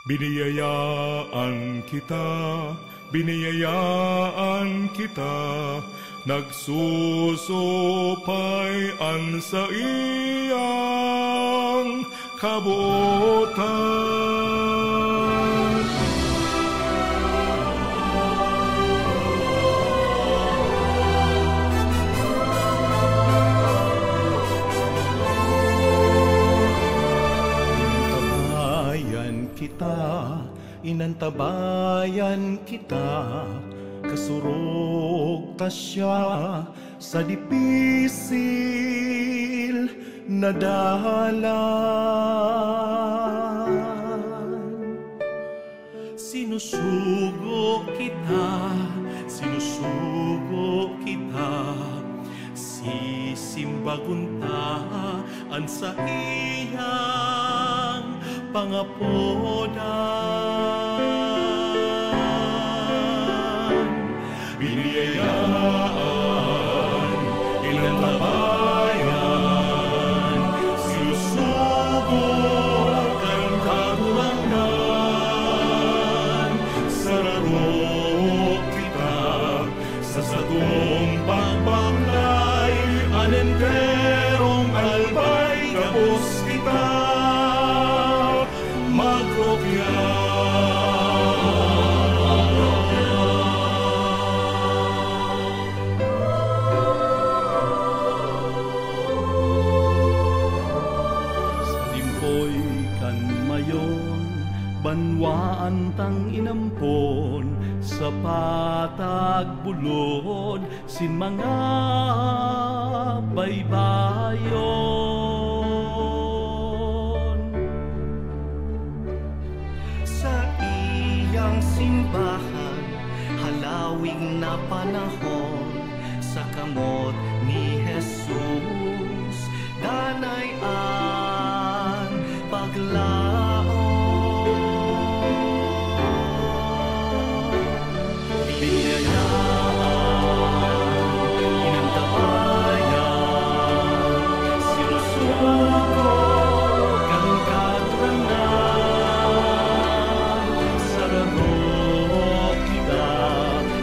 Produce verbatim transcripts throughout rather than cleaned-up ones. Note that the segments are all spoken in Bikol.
Biniyayaan kita, biniyayaan kita, nagsusupay an saiyang kabotan. Inantabayan kita, inantabayan kita, kasurog ta siya sa dipisil na dalan. Sinusugo kita, sinusugo kita, sisimbagon ta an saiyang pangapodan. Biniyayaan, inantabayan, sinusugo kan Kagurangnan. Sararo kita sa satong pagbaklay, an enterong albay gabos kita magrukya. Sa limpoy kan mayon, banwaan tang inampon, sa patag bulod sin mga baybayon. Saiyang simbahan, halawig na panahon, sa kamot ni Jesus, danay an paglaom. Biniyayaan, inantabayan, sinusugo kan Kagurangnan. Sararo kita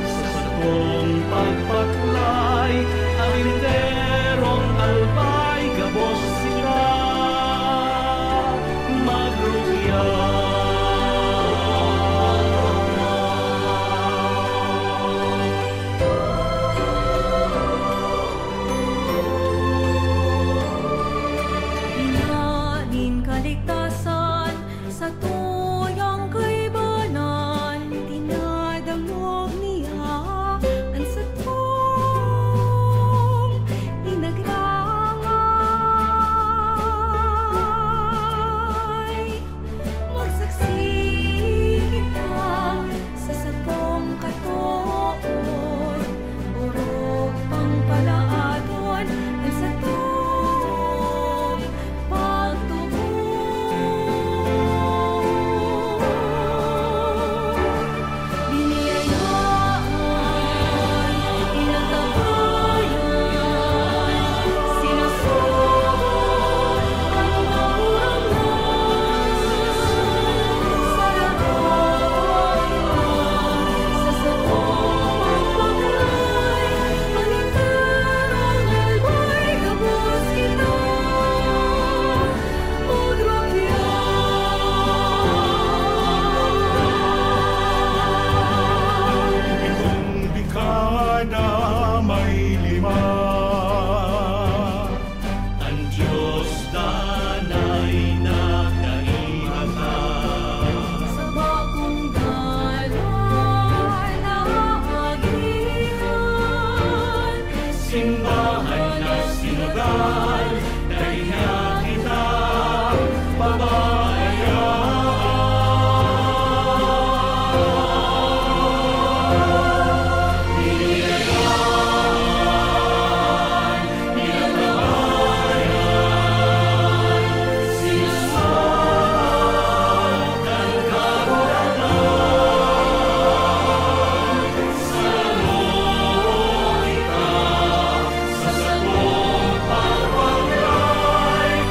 sa satong pagbaklay, an enterong albay gabos kita magrukya. Ina nin kaligtasan, satuyang kaibanan, dinadangog niya an satong pinagrangay. Magsaksi kita sa satong katood, orog pang palaadon an satong pagtubod. Biniyayaan, inantabayan, sinusugo an Kagurangnan. Sararo kita sa satong pagbaklay, an enterong albay gabos kita magrukya. Pitong dekada may lima, an Dios danay na kaimatang. Sa bagong dalan na agihan, simbahan na sinodal, dai niya kita pababayaan. Biniyayaan, inantabayan, sinusugo kan Kagurangnan. Sararo kita sa satong pagbaklay,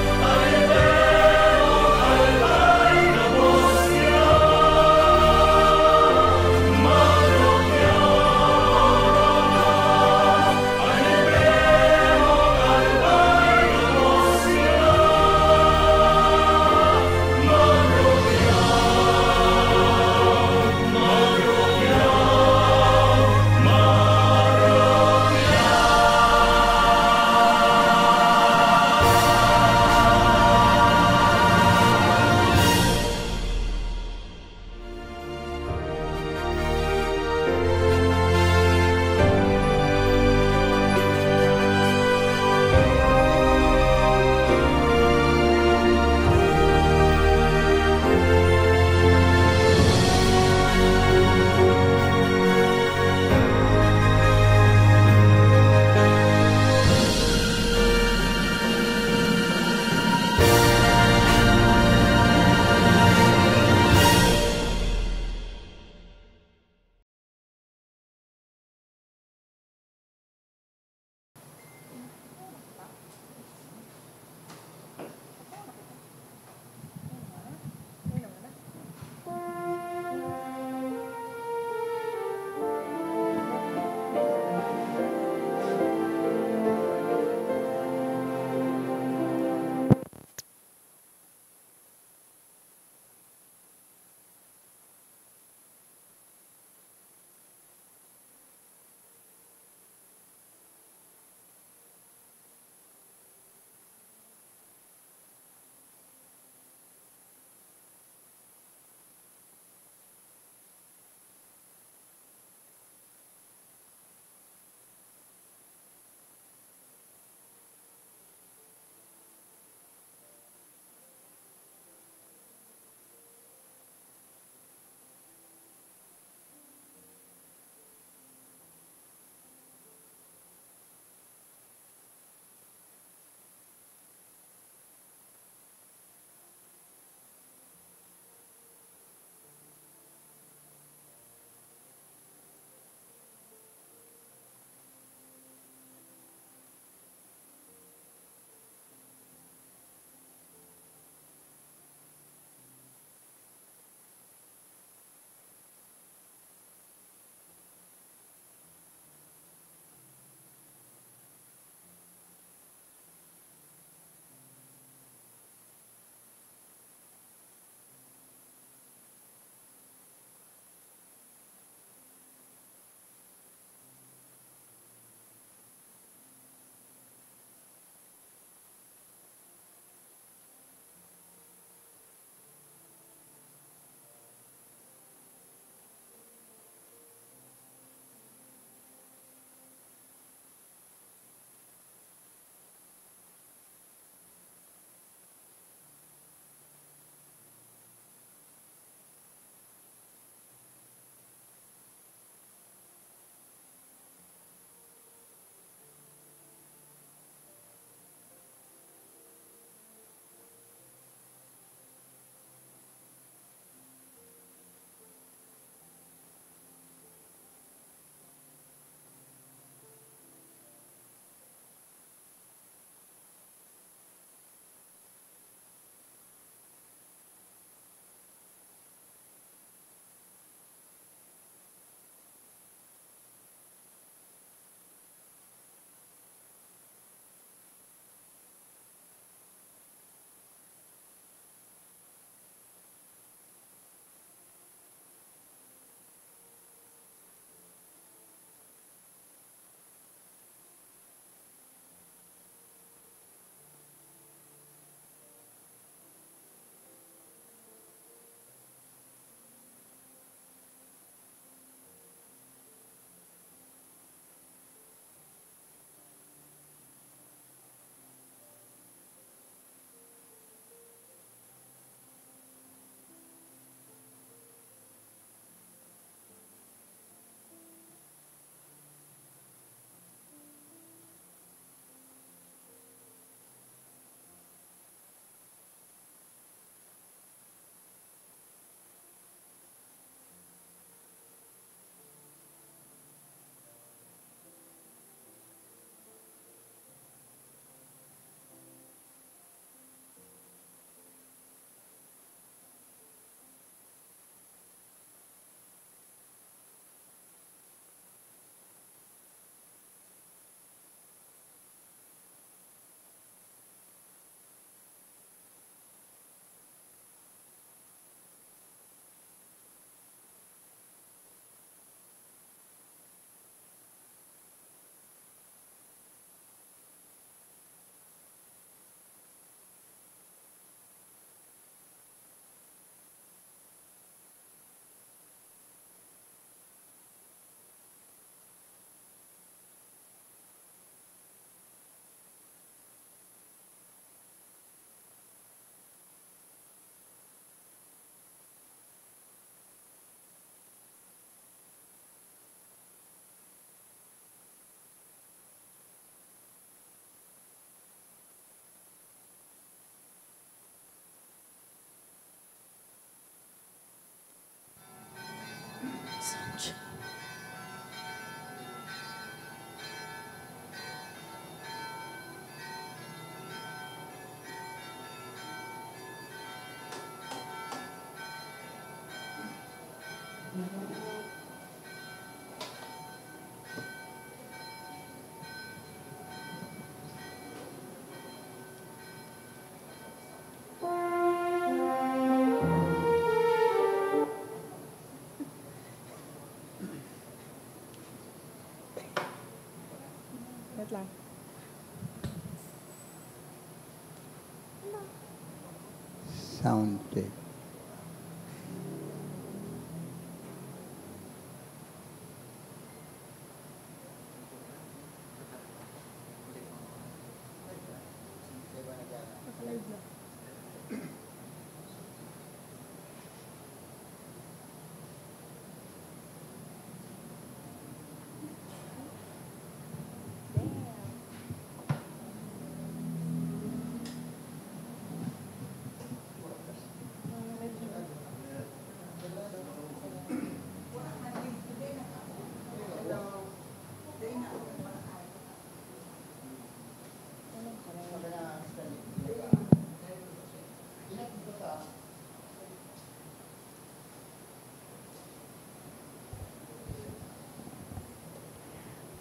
Sound check.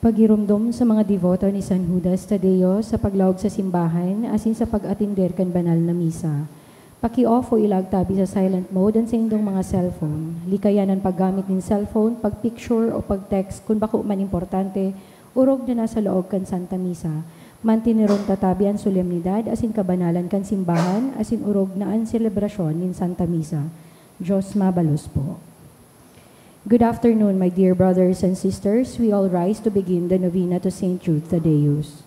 Pagiromdom sa mga deboto ni San Judas Tadeo sa paglaog sa simbahan asin sa pag-atender kan banal na misa. Pakiofo ila tabi sa silent mode an saindong mga cellphone. Likayan an paggamit nin cellphone, pag-picture o pag-text kun bako man importante, orog na nasa laog kan Santa Misa. Manteneron ta tabi an solemnidad asin kabanalan kan simbahan asin orog na an selebrasyon nin Santa Misa. Diyos mabalos po. Good afternoon, my dear brothers and sisters. We all rise to begin the novena to Saint Jude Thaddeus.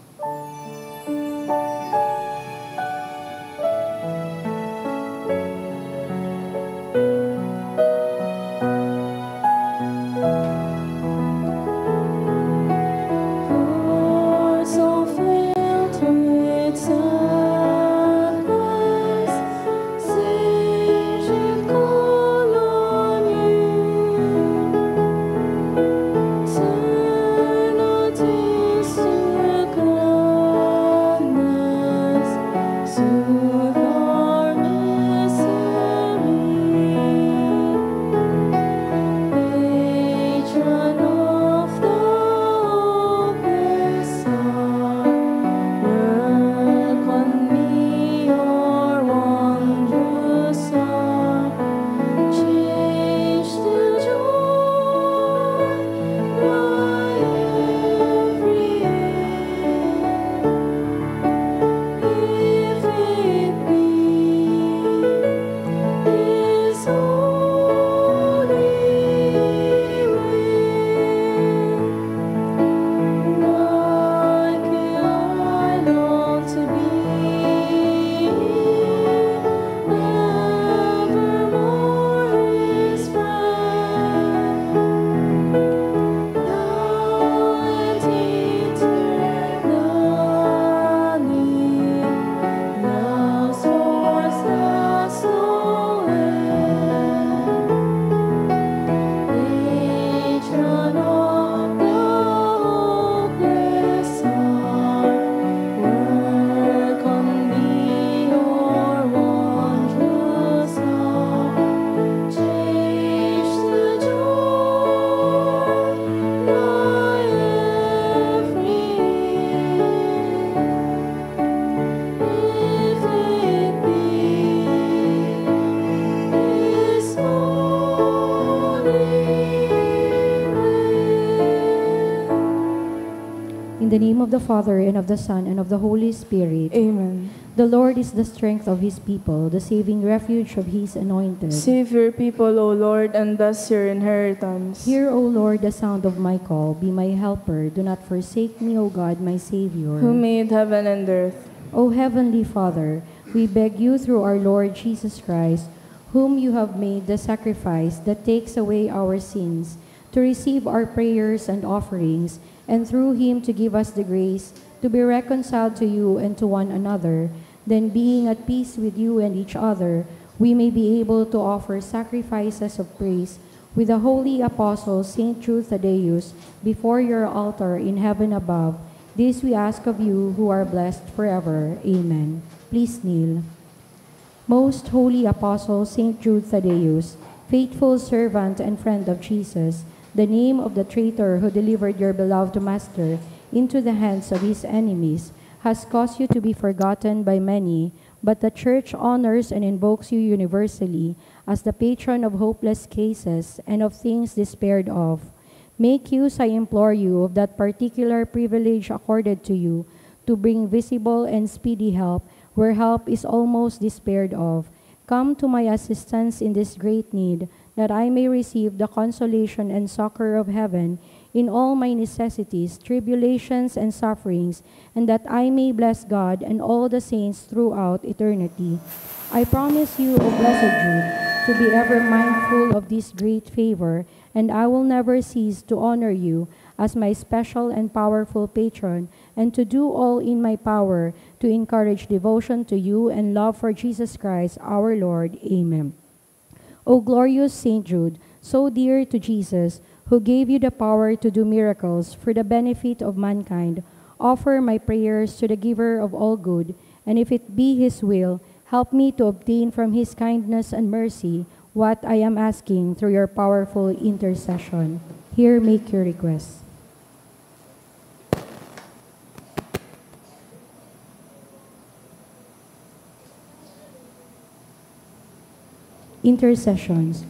In the name of the Father, and of the Son, and of the Holy Spirit. Amen. The Lord is the strength of his people, the saving refuge of his anointed. Save your people, O Lord, and bless your inheritance. Hear, O Lord, the sound of my call. Be my helper. Do not forsake me, O God, my Savior. Who made heaven and earth. O Heavenly Father, we beg you through our Lord Jesus Christ, whom you have made the sacrifice that takes away our sins, to receive our prayers and offerings, and through him to give us the grace to be reconciled to you and to one another, then being at peace with you and each other, we may be able to offer sacrifices of praise with the holy apostle Saint Jude Thaddeus before your altar in heaven above. This we ask of you who are blessed forever. Amen. Please kneel. Most holy apostle Saint Jude Thaddeus, faithful servant and friend of Jesus, the name of the traitor who delivered your beloved master into the hands of his enemies has caused you to be forgotten by many, but the church honors and invokes you universally as the patron of hopeless cases and of things despaired of. Make use, I implore you, of that particular privilege accorded to you to bring visible and speedy help where help is almost despaired of. Come to my assistance in this great need, that I may receive the consolation and succor of heaven in all my necessities, tribulations, and sufferings, and that I may bless God and all the saints throughout eternity. I promise you, O blessed Jude, to be ever mindful of this great favor, and I will never cease to honor you as my special and powerful patron, and to do all in my power to encourage devotion to you and love for Jesus Christ our Lord. Amen. O glorious Saint Jude, so dear to Jesus, who gave you the power to do miracles for the benefit of mankind, offer my prayers to the Giver of all good, and if it be His will, help me to obtain from His kindness and mercy what I am asking through your powerful intercession. Here make your request. Intercessions.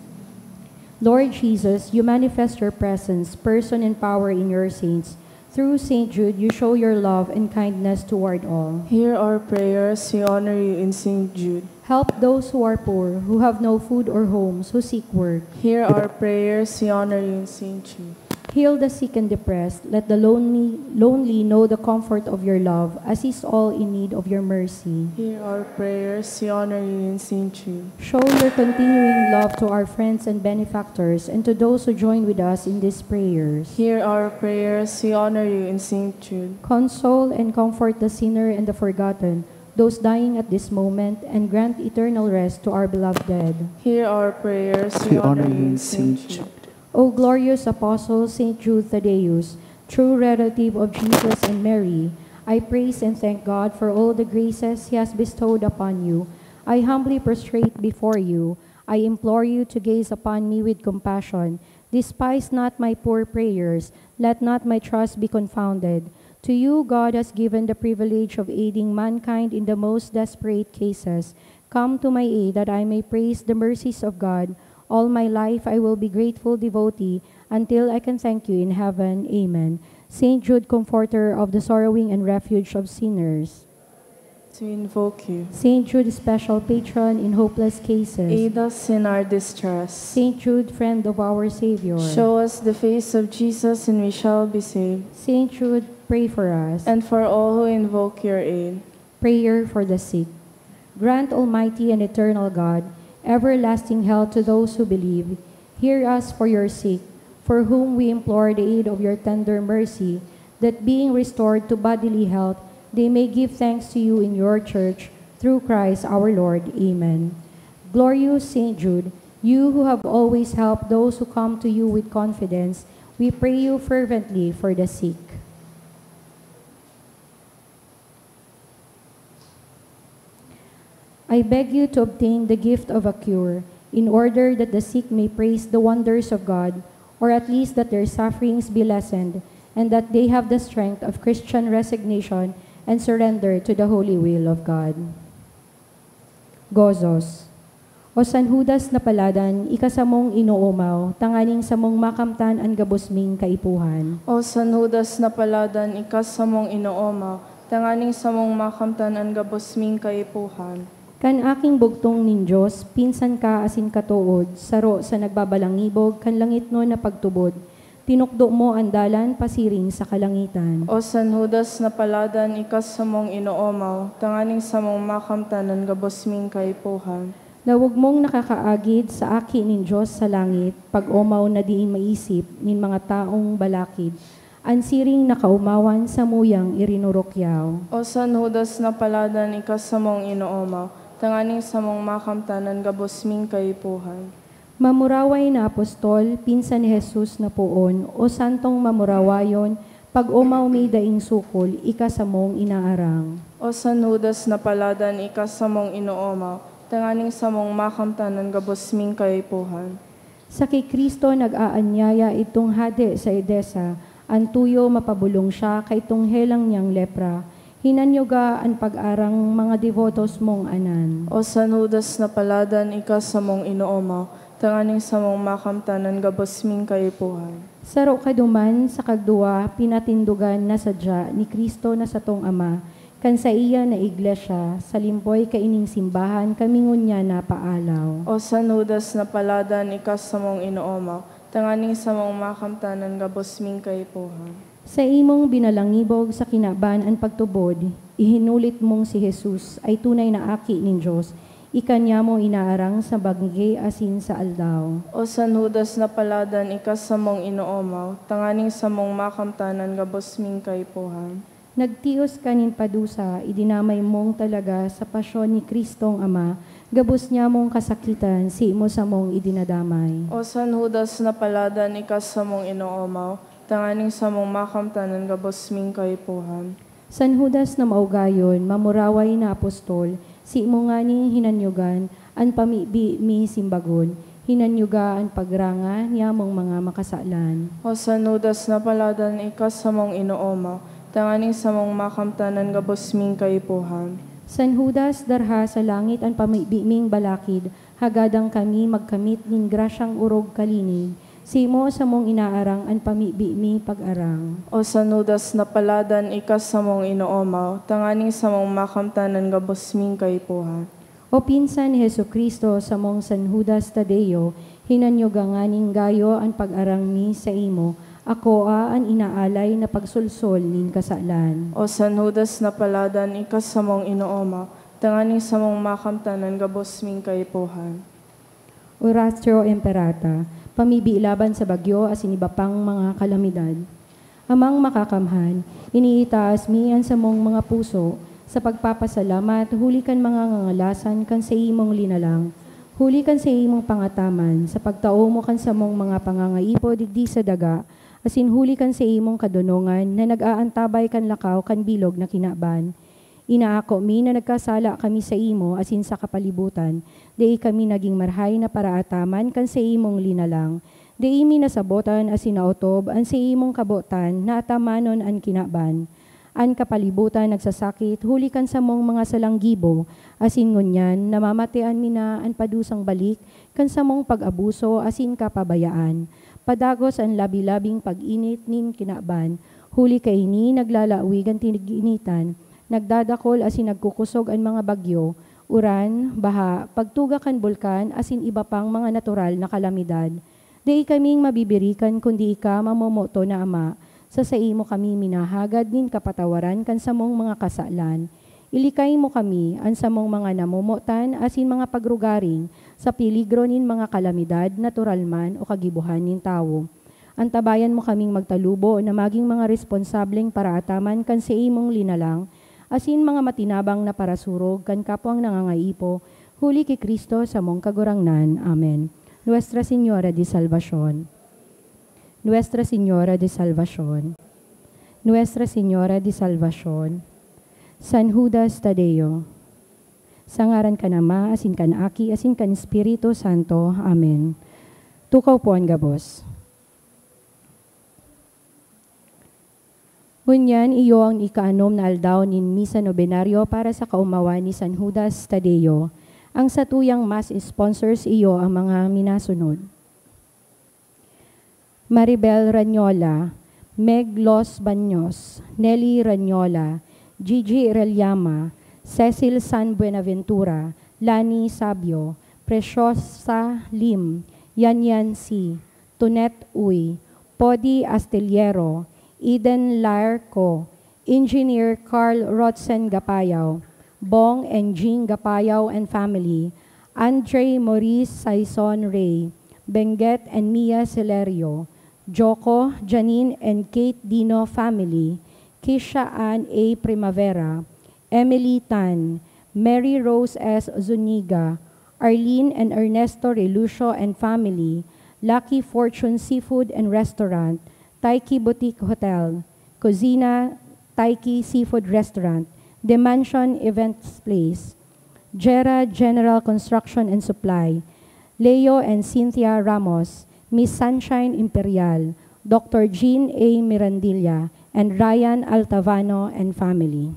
Lord Jesus, you manifest your presence, person, and power in your saints. Through Saint Jude, you show your love and kindness toward all. Hear our prayers, we honor you in Saint Jude. Help those who are poor, who have no food or homes, who seek work. Hear our prayers, we honor you in Saint Jude. Heal the sick and depressed. Let the lonely, lonely know the comfort of your love. Assist all in need of your mercy. Hear our prayers, we honor you in Saint Jude. Show your continuing love to our friends and benefactors and to those who join with us in these prayers. Hear our prayers, we honor you in Saint Jude. Console and comfort the sinner and the forgotten, those dying at this moment, and grant eternal rest to our beloved dead. Hear our prayers, we honor you in Saint Jude. O glorious Apostle, Saint Jude Thaddeus, true relative of Jesus and Mary, I praise and thank God for all the graces He has bestowed upon you. I humbly prostrate before you. I implore you to gaze upon me with compassion. Despise not my poor prayers. Let not my trust be confounded. To you, God has given the privilege of aiding mankind in the most desperate cases. Come to my aid that I may praise the mercies of God. All my life I will be grateful devotee until I can thank you in heaven. Amen. Saint Jude, comforter of the sorrowing and refuge of sinners. To invoke you. Saint Jude, special patron in hopeless cases. Aid us in our distress. Saint Jude, friend of our Savior. Show us the face of Jesus and we shall be saved. Saint Jude, pray for us. And for all who invoke your aid. Prayer for the sick. Grant, Almighty and eternal God, everlasting health to those who believe. Hear us for your sick, for whom we implore the aid of your tender mercy, that being restored to bodily health, they may give thanks to you in your church, through Christ our Lord. Amen. Glorious Saint Jude, you who have always helped those who come to you with confidence, we pray you fervently for the sick. I beg you to obtain the gift of a cure, in order that the sick may praise the wonders of God, or at least that their sufferings be lessened, and that they have the strength of Christian resignation and surrender to the holy will of God. Gozos. O San Judas na paladan, ika samong inoomaw, tanganing samong makamtan an gabos ming kaipuhan. O San Judas na paladan, ika samong inoomaw, tanganing samong makamtan an gabos ming kaipuhan. Kan aking bugtong nin Dios, pinsan ka asin katood, saro sa nagbabalangibog kan langitnon na pagtubod, tinukdo mo an dalan pasiring sa kalangitan. O San Judas na paladan, ika samong inoomaw, tanganing samong makamtan an gabos ming kaipuhan. Lawog mong nakakaagid sa Aki nin Dios sa langit, pag-omaw na diin maisip nin mga taong balakid, an siring na kaomawan samuyang irinurukyaw. O San Judas na paladan, ika samong inoomaw, tanganing samong makamtan an gabos ming kaipuhan. Mamuraway na apostol, pinsan ni Jesus na poon, o santong mamurawayon, pag-omaw mi daing sukol, ika samong inaarang. O San Judas na paladan, ika samong inoomaw, tanganing samong makamtan an gabos ming kaipuhan. Sa ki Cristo nag-aanyaya idtong hade sa Edesa, an tuyo mapabolong siya kaitong helang niyang lepra. Hinanyoga an pag-arang mga debotos mong anan. O San Judas na paladan, ika samong inoomaw, tanganing samong makamtan an gabos ming kaipuhan. Saro ka duman sa kagduwa, pinatindogan na sadya ni Cristo na satong Ama, kan saiya na iglesia, sa limpoy kaining simbahan kami ngunyan napaalaw. O San Judas na paladan, ika samong inoomaw, tanganing samong makamtan an gabos ming kaipuhan. Sa imong binalangibog sa kinaban an pagtubod, ihinulit mong si Jesus ay tunay na Aki nin Dios, ika niya mo inaarang sa banggi asin sa aldaw. O San Judas na paladan, ika samong inoomaw, tanganing samong makamtan an gabos ming kaipuhan. Nagtios ka nin padusa, idinamay mong talaga sa pasyon ni Cristong Ama, gabos niya mong kasakitan, si mo samong idinadamay. O San Judas na paladan, ika samong inoomaw, tanganing samong makamtan an gabos ming kaipuhan. San Judas na maugayon, mamuraway na apostol, si mo nganing hinanyogan an pamibi mi simbagon, hinanyoga an pagranga niyamong mga makasalan. O San Judas na paladan, ika samong inoomaw, tanganing samong makamtan an gabos ming kaipuhan. San Judas, darha sa langit an pamibi ming balakid, hagadan kami magkamit nin grasyang orog kalinig, si mo samong inaarang an pamibi mi pag-arang. O San Judas na paladan, ika samong inoomaw, tanganing samong makamtan an gabos ming kaipuhan. O pinsan ni Jesu-Cristo, samong San Judas Tadeo, hinanyoga nganing gayo an pag-arang mi sa imo, akoa an inaalay na pagsolsol nin kasalan. O San Judas na paladan, ika samong inoomaw, tanganing samong makamtan an gabos ming kaipuhan. Oratio Imperata, pamibi laban sa bagyo asin iba pang mga kalamidad. Amang Makakamhan, iniitaas mi an samong mga puso sa pagpapasalamat huli kan mga ngangalasan kan saimong linalang, huli kan saimong pangataman sa pagtao mo kan samong mga pangangaipo digdi sa daga, asin huli kan saimong kadonongan na nag-aantabay kan lakaw kan bilog na kinaban. Inaako mi na nagkasala kami saimo asin sa kapalibutan, dai kami nagin marahay na paraataman kan saimong linalang. Dai mi nasabotan asin naotob an saimong kabotan na atamanon an kinaban. An kapalibutan nagsasakit huli kan samong mga salang gibo, asin ngunyan namamatean mi na an padusang balik kan samong pag-abuso asin kapabayaan. Padagos an labi-labing pag-init nin kinaban, huli kaini naglalawig an tig-initan, nagdadakol asin nagkukosog an mga bagyo, uran, baha, pagtuga kan bulkan asin iba pang mga natural na kalamidad. Dai kaming mabibirikan kundi ika, mamomoton na Ama. Sa saimo kami minahagad nin kapatawaran kan samong mga kasalan. Ilikay mo kami, an samong mga namomotan asin mga pagrugaring, sa peligro nin mga kalamidad, natural man o kagibohan nin tawo. Antabayan mo kaming magtalubo na magin mga responsableng paraataman kan saimong linalang, asin mga matinabang na parasurog kan kapwang nangangaipo, huli ki Cristo samong Kagurangnan. Amen. Nuestra Señora de Salvacion. Nuestra Señora de Salvacion. Nuestra Señora de Salvacion. San Judas Tadeo. Sa ngaran kan Ama, asin kan Aki, asin kan Espiritu Santo. Amen. Tukaw po an gabos. Ngunyan, iyo an ikaanom na aldaw nin Misa Nobenaryo para sa kaomawan ni San Judas Tadeo. Ang satuyang Mass sponsors iyo ang mga minasunod: Maribel Ranyola, Meg Los Baños, Nelly Ranyola, Gigi Reliama, Cecil San Buenaventura, Lani Sabio, Preciosa Lim, Yanyan Si, Tonet Uy, Podi Astillero, Eden Larco, Engineer Carl Rotzen Gapayaw, Bong and Jean Gapayaw and family, Andre Maurice Saison Rey, Benguet and Mia Celerio, Joko, Janine and Kate Dino family, Kisha Ann A. Primavera, Emily Tan, Mary Rose S. Zuniga, Arlene and Ernesto Relucio and family, Lucky Fortune Seafood and Restaurant, Taiki Boutique Hotel, Cozina, Taiki Seafood Restaurant, The Mansion Events Place, Jera General Construction and Supply, Leo and Cynthia Ramos, Miss Sunshine Imperial, Doctor Jean A. Mirandilla, and Ryan Altavano and family.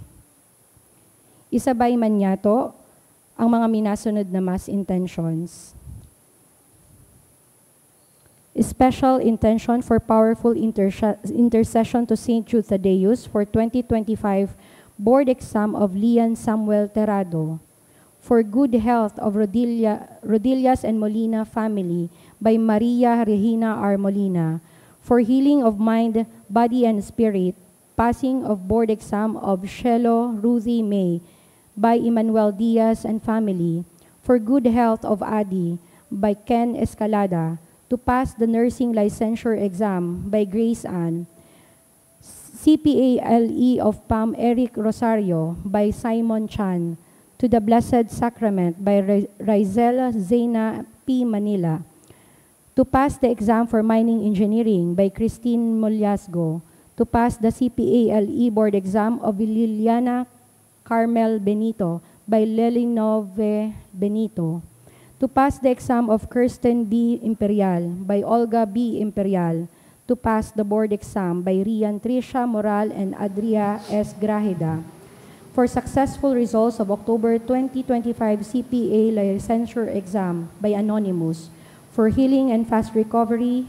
Isabay man niyato ang mga minasunod na mass intentions. Special intention for powerful interse-, intercession to Saint Jude Thaddeus for twenty twenty-five board exam of Lian Samuel Terrado. For good health of Rodilla, Rodillas and Molina family by Maria Regina R. Molina. For healing of mind, body, and spirit, passing of board exam of Shelo Ruthie May by Emmanuel Diaz and family. For good health of Adi by Ken Escalada. To pass the nursing licensure exam by Grace Ann. C P A L E of Pam Eric Rosario by Simon Chan. To the Blessed Sacrament by Re-, Rizela Zena P. Manila. To pass the exam for mining engineering by Christine Mollasgo. To pass the C P A L E board exam of Liliana Carmel Benito by Lelinove Benito. To pass the exam of Kirsten B. Imperial by Olga B. Imperial. To pass the board exam by Rian Tricia Moral and Adria S. Grajeda. For successful results of October twenty twenty-five C P A licensure exam by Anonymous. For healing and fast recovery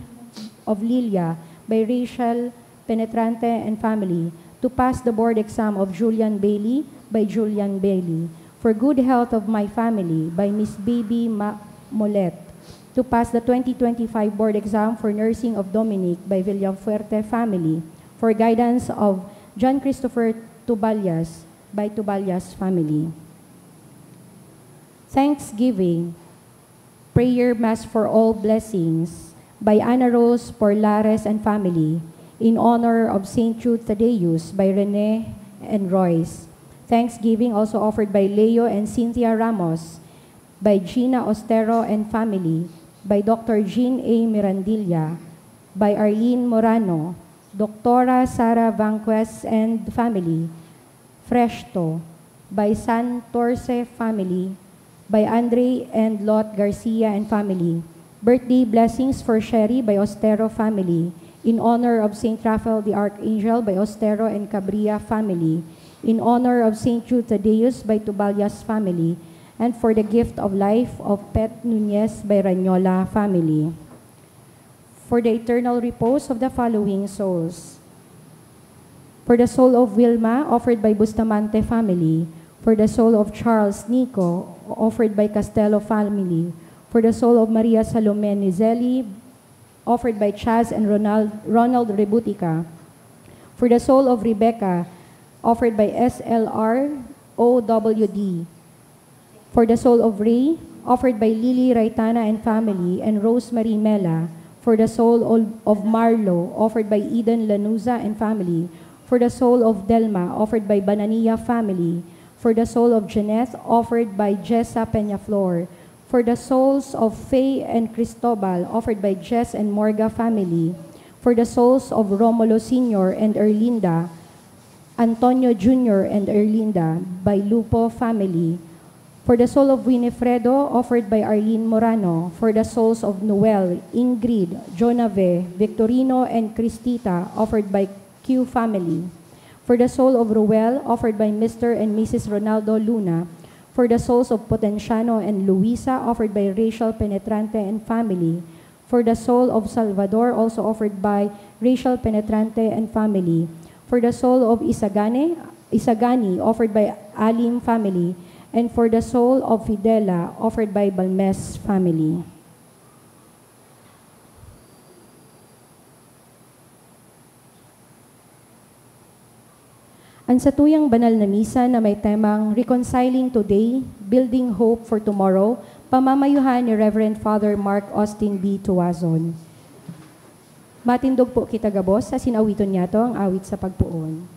of Lilia by Rachel Penetrante and family. To pass the board exam of Julian Bailey by Julian Bailey. For good health of my family by Miss Baby Ma-, Molet. To pass the twenty twenty-five board exam for nursing of Dominic by Villafuerte family. For guidance of John Christopher Tuballas by Tuballas family. Thanksgiving. Prayer Mass for All Blessings by Ana Rose Porlares and family, in honor of Saint Jude Thaddeus by Rene and Royce. Thanksgiving also offered by Leo and Cynthia Ramos, by Gina Ostero and family, by Doctor Jean A. Mirandilla, by Arlene Morano, Doctora Sara Vanquez and family, Freshto, by Santorce family, by Andre and Lot Garcia and family. Birthday blessings for Sherry by Ostero family, in honor of Saint Raphael the Archangel by Ostero and Cabria family, in honor of Saint Jude Thaddeus by Tuballas family, and for the gift of life of Pet Nunez by Ranyola family. For the eternal repose of the following souls. For the soul of Wilma, offered by Bustamante family. For the soul of Charles Nico, offered by Castelo family. For the soul of Maria Salome Nizeli, offered by Chaz and Ronald, Ronald Rebutica. For the soul of Rebecca, offered by S L R O W D. For the soul of Ray, offered by Lily Raitana and family and Rosemary Mela. For the soul ol-, of Marlo, offered by Eden Lanuza and family. For the soul of Delma, offered by Banania family. For the soul of Jeanette, offered by Jessa Peñaflor. For the souls of Faye and Cristobal, offered by Jess and Morga family. For the souls of Romulo Senior and Erlinda, Antonio Junior and Erlinda by Lupo family. For the soul of Winifredo, offered by Arlene Morano. For the souls of Noel, Ingrid, Jonave, Victorino, and Cristita, offered by Q family. For the soul of Ruel, offered by Mister and Missus Ronaldo Luna. For the souls of Potenciano and Luisa, offered by Rachel Penetrante and family. For the soul of Salvador, also offered by Rachel Penetrante and family. For the soul of Isagane, Isagani, offered by Alim family. And for the soul of Fidela, offered by Balmes family. An satuyang banal na misa na may temang Reconciling Today, Building Hope for Tomorrow, pamamayuhan ni Reverend Father Mark Austin B. Tuazon. Matindog po kita gabos, asin awiton niyato ang awit sa pagpoon.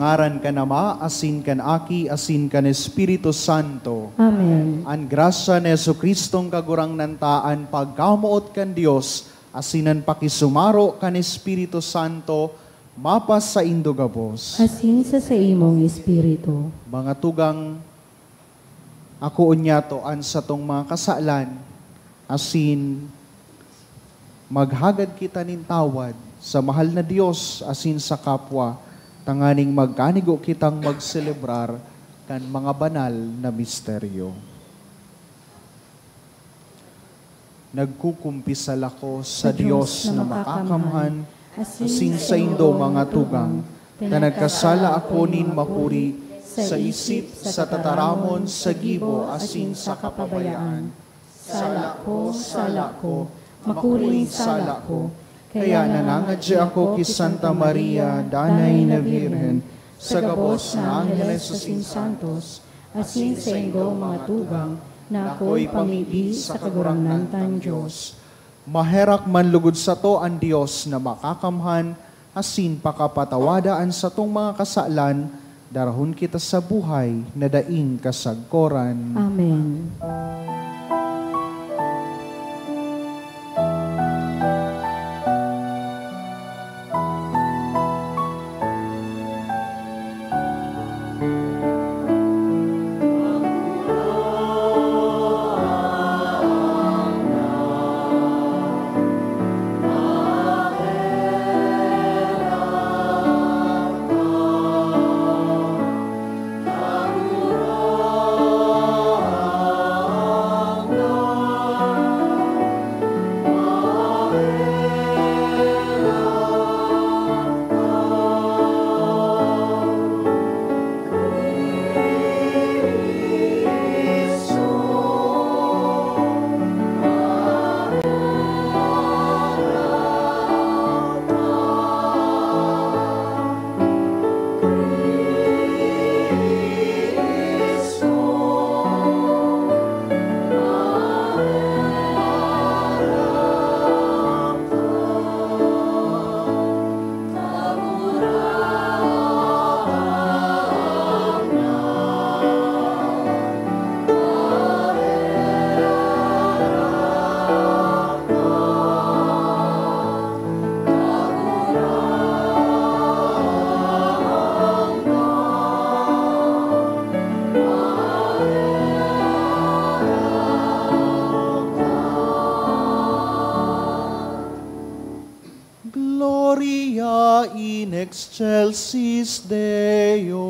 Ngaran kan Ama, asin kan Aki, asin kan Espiritu Santo. Amen. An grasya ni Jesu-Cristong Kagurangnan ta, an pagkamoot kan Dios, asin an pakisumaro kan Espiritu Santo, mapasaindo gabos. Asin sa saimong espiritu. Mga tugang, akoon niyato an satong mga kasalan, asin maghagad kita nin tawad sa mahal na Dios asin sa kapwa, tanganing magkanigo kitang magselebrar kan mga banal na misteryo. Nagkukumpisal ako sa Dios na makakamhan asin saindo, mga tugang, ta nagkasala ako nin makuri sa isip, sa tataramon, sa gibo, asin sa kapabayaan. Sala ko, sala ko, makuring sala ko. Kaya nangangadya ako ki Santa Maria, Danay na Birhen, sa gabos na angheles asin santos, asin saindong mga tugang, na ako'y pamibi sa Kagurangnan tang Dios. Maherak man lugod sato an Dios na makakamhan asin pakapatawada an satong mga kasalan, darahon kita sa buhay na daing kasagkoran. Amen. Gloria in excelsis Deo.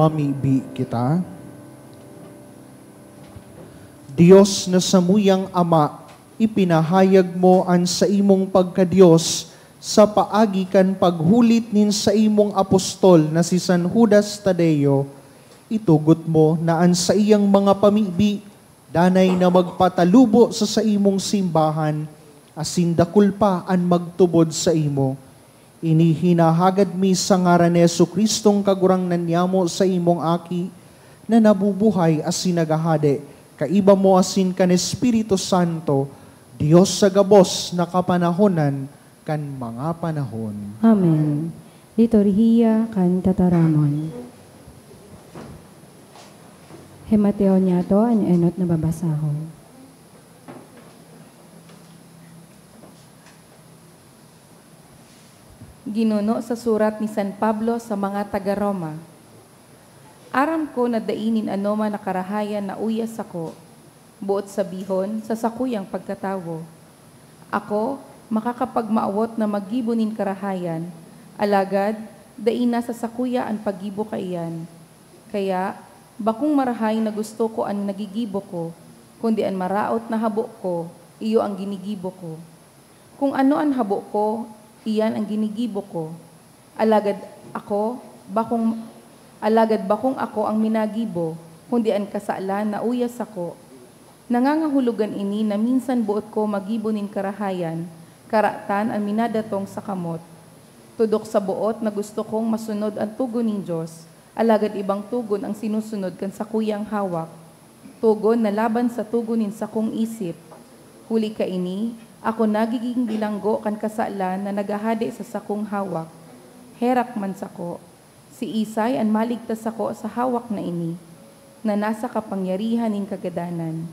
Mamibi kita. Dios na samuyang Ama, ipinahayag mo an saimong pagka-Dios sa paagi kan paghulit nin saimong apostol na si San Judas Tadeo. Itugot mo na an saiyang mga pamibi danay na magpatalubo sa saimong simbahan, asin dakul pa an magtubod saimo. Ini hinahagad mi sa ngaran ni Jesu-Cristong Kagurangnan niyamo, saimong Aki, na nabubuhay asin naghahade kaiba mo asin kan Espiritu Santo, Dios sa gabos na kapanahonan kan mga panahon. Amen. Liturhiya kan Tataramon. Himatihon niyato an enot na babasahon. Ginuno sa surat ni San Pablo sa mga taga Roma. Aram ko na dai nin anoman na karahayan na uya sako, boot sabihon, sa sakuyang pagkatawo. Ako, makakapagmaawot na maggibo nin karahayan, alagad dai nasa sakuya an paggibo kaiyan. Kaya, bakong marahay na gusto ko an nagigibo ko, kundi an maraot na habo ko, iyo an ginigibo ko. Kun ano an habo ko, iyan an ginigibo ko. Alagad ako, bakong, alagad bakong ako an minagibo, kundi an kasalan na uya sako. Nangangahulugan ini na minsan boot ko magibo nin karahayan, karatan an minadatong sa kamot. Tudok sa boot na gusto kong masunod an togon nin Dios, alagad ibang togon an sinusunod kan sakuyang hawak. Togon na laban sa togon nin sakong isip. Huli kaini, ako nagigin bilanggo kan kasalan na naghahade sa sakong hawak. Herak man sako! Siisay an maligtas sako sa hawak na ini, na nasa kapangyarihan nin kagadanan?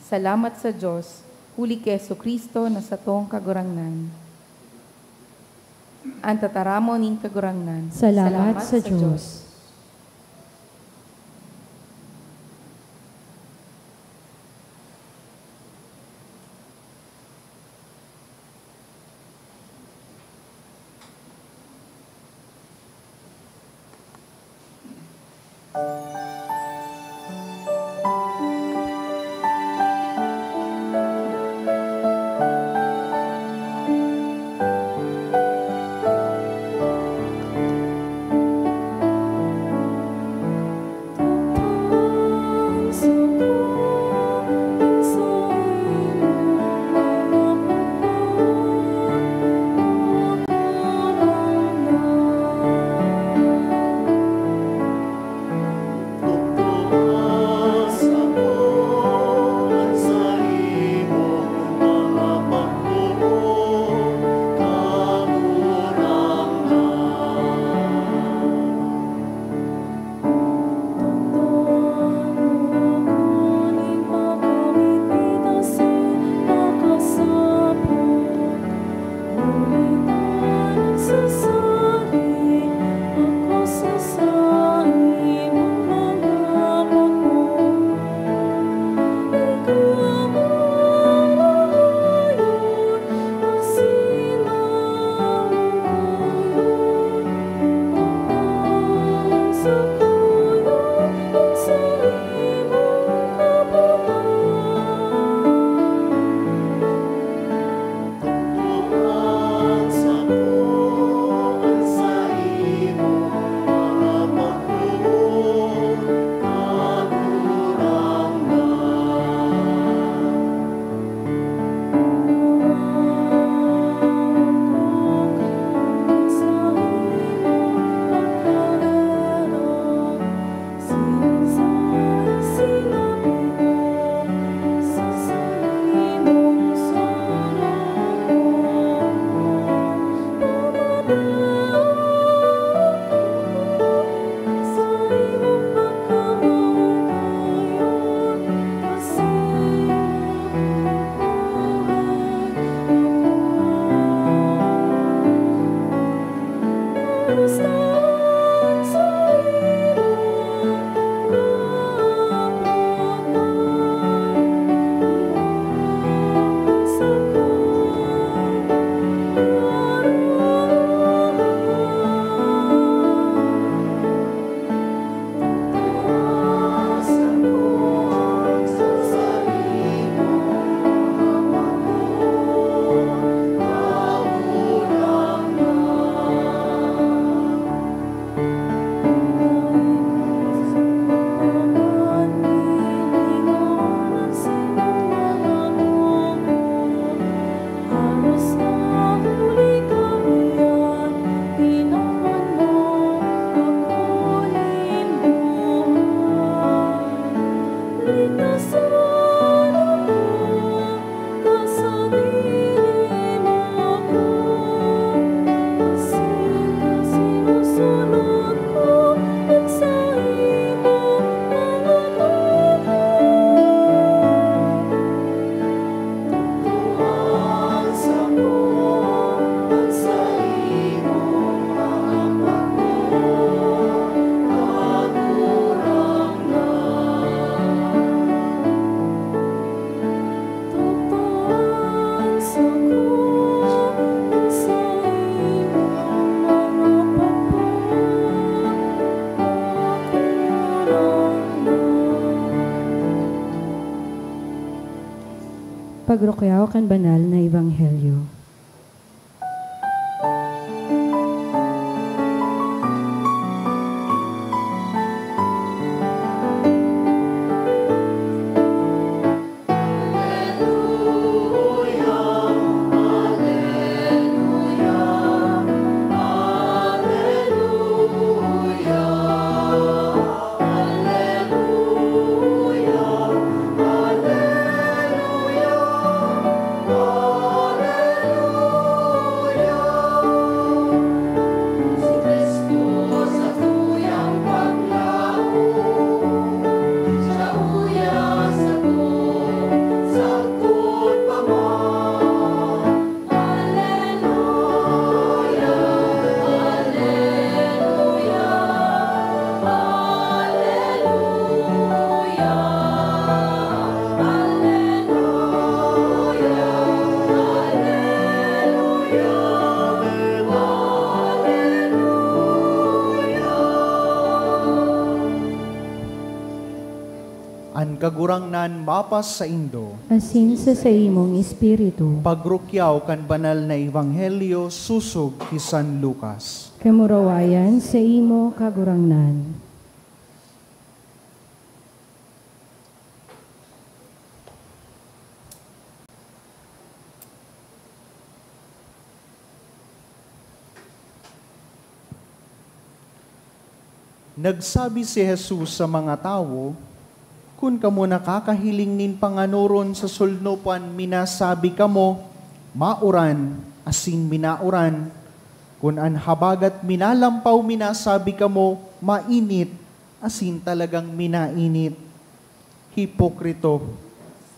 Salamat sa Dios, huli ki Jesu-Cristo na satong Kagurangnan. An Tataramon nin Kagurangnan. Salamat sa Dios. Pagrukyaw kan banal na ebanghelyo. An Kagurangnan mapasaindo. Asin sa saimong espiritu. Pagrukyaw kan banal na ebanghelyo sosog ki San Lucas. Kamurawayan saimo, Kagurangnan. Nagsabi si Jesus sa mga tawo, "Kun kamo nakakahiling nin panganoron sa solnopan, minasabi kamo, 'Mauran,' asin minauran. Kun an habagat minalampaw, minasabi kamo, 'Mainit,' asin talagang minainit." Hipokrito!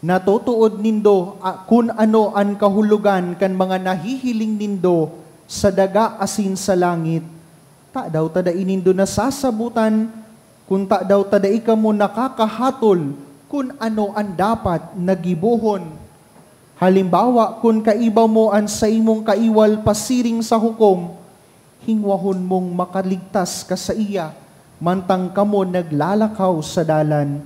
Natotood nindo, ah, kun ano an kahulogan kan mga nahihiling nindo sa daga asin sa langit. Tadaw ta dai nindo nasasabotan? Kun tadaw ta dai kamo nakakahatol kun ano an dapat na gibohon? Halimbawa, kun kaiba mo an saimong kaiwal pasiring sa hukom, hingwahon mong makaligtas ka saiya, mantang kamo naglalakaw sa dalan.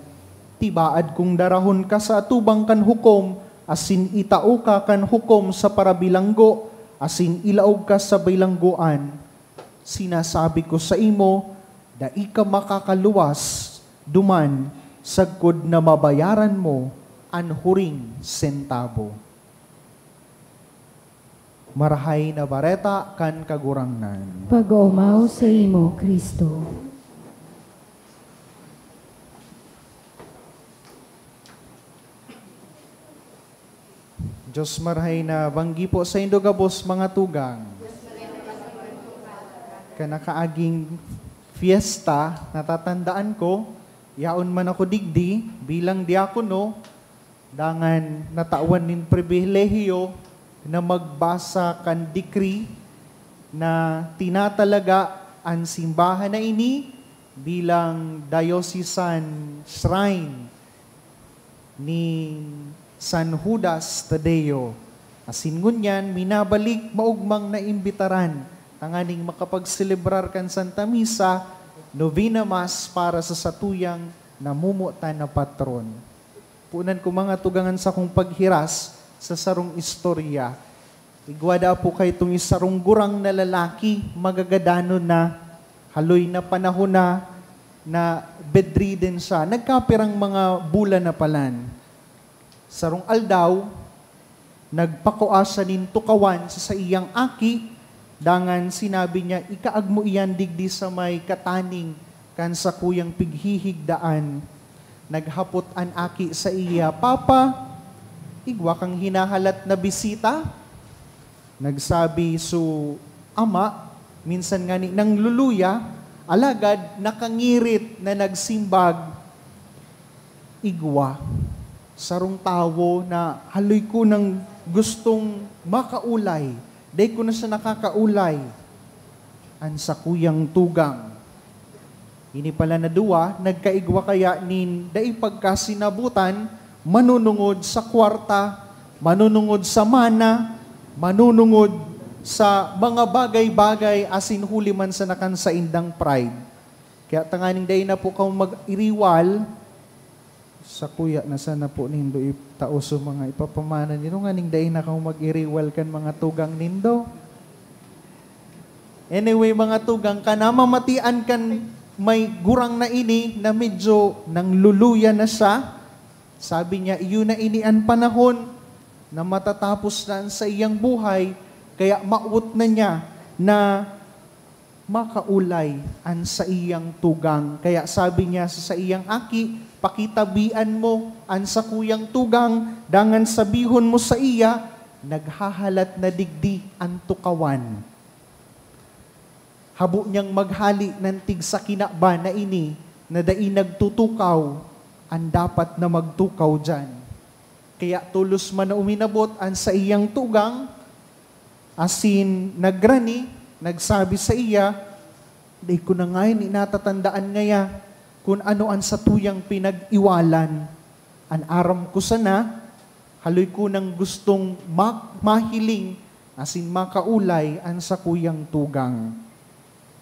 Tibaad kung darahon ka sa atubang kan hukom, asin itao ka kan hukom sa parabilanggo, asin ilaog ka sa bilanggoan, sinasabi ko saimo, dai ka makakaluwas duman sagkod na mabayaran mo an huring sentabo. Marahay na Bareta kan Kagurangnan. Pag-omaw saimo, Cristo. Diyos marahay na banggi po saindo gabos, mga tugang. Kan nakaaging fiesta, natatandaan ko, yaon man ako digdi, bilang diakono, dangan natawan nin pribilehiyo na magbasa kan decree na tinatalaga an simbahan na ini bilang diocesan shrine ni San Judas Tadeo. Asin ngunyan, minabalik maogmang naimbitaran tanganing makapagselebrar kan Santa Misa, Novena Mass para sa satuyang namomotan na patron. Punan ko, mga tugang, an sakong paghiras sa sarong istorya. Igwa daa po kaitong sarong gurang na lalaki, magagadanon na, haloy na panahon na, na bedridden siya. Nagkapirang mga bulan na palan. Sarong aldaw, nagpakua siya nin tukawan sa saiyang aki, dangan sinabi niya, "Ikaag mo iyan digdi sa may kataning kan sakuyang pighihigdaan." Naghapot an aki saiya, "Papa, igwa kang hinahalat na bisita?" Nagsabi so ama, minsan ngani nangluluya, alagad nakangirit na nagsimbag, "Igwa, sarong tawo na haloy ko nang gustong makaulay, dai ko na siya nakakaulay, an sakuyang tugang." Ini pala na duwa, nagkaigwa kaya nin dai pagkasinabutan, manunungod sa kwarta, manunungod sa mana, manunungod sa mga bagay-bagay asin huli man sa nakan saindang pride. Kaya tanganing dai na po kamo mag-iriwal, Sakuya na sana po nindo itao sa mga ipapamana nindo, nganing dai na kamo mag-iriwal kan mga tugang nindo. Anyway, mga tugang, kan namamatian kan may gurang na ini na medyo nangluluya na siya, sabi niya, "Iyo na ini an panahon na matatapos na an saiyang buhay, kaya mawot na niya na makaulay an saiyang tugang." Kaya sabi niya sa saiyang aki, "Pakitabian mo an sakuyang tugang, dangan sabihon mo saiya, 'Naghahalat na digdi an tukawan.'" Habo niyang maghale nan tigsa kinaban na ini na dai nagtutukaw an dapat na magtukaw diyan. Kaya tolos man na uminabot an saiyang tugang, asin nagrani, nagsabi saiya, "Dai ko na ngayan natatandaan ngaya kun ano an satuyang pinag-iwalan. An aram ko sana, haloy ko nang gustong ma-, mahiling asin makaulay an sakuyang tugang."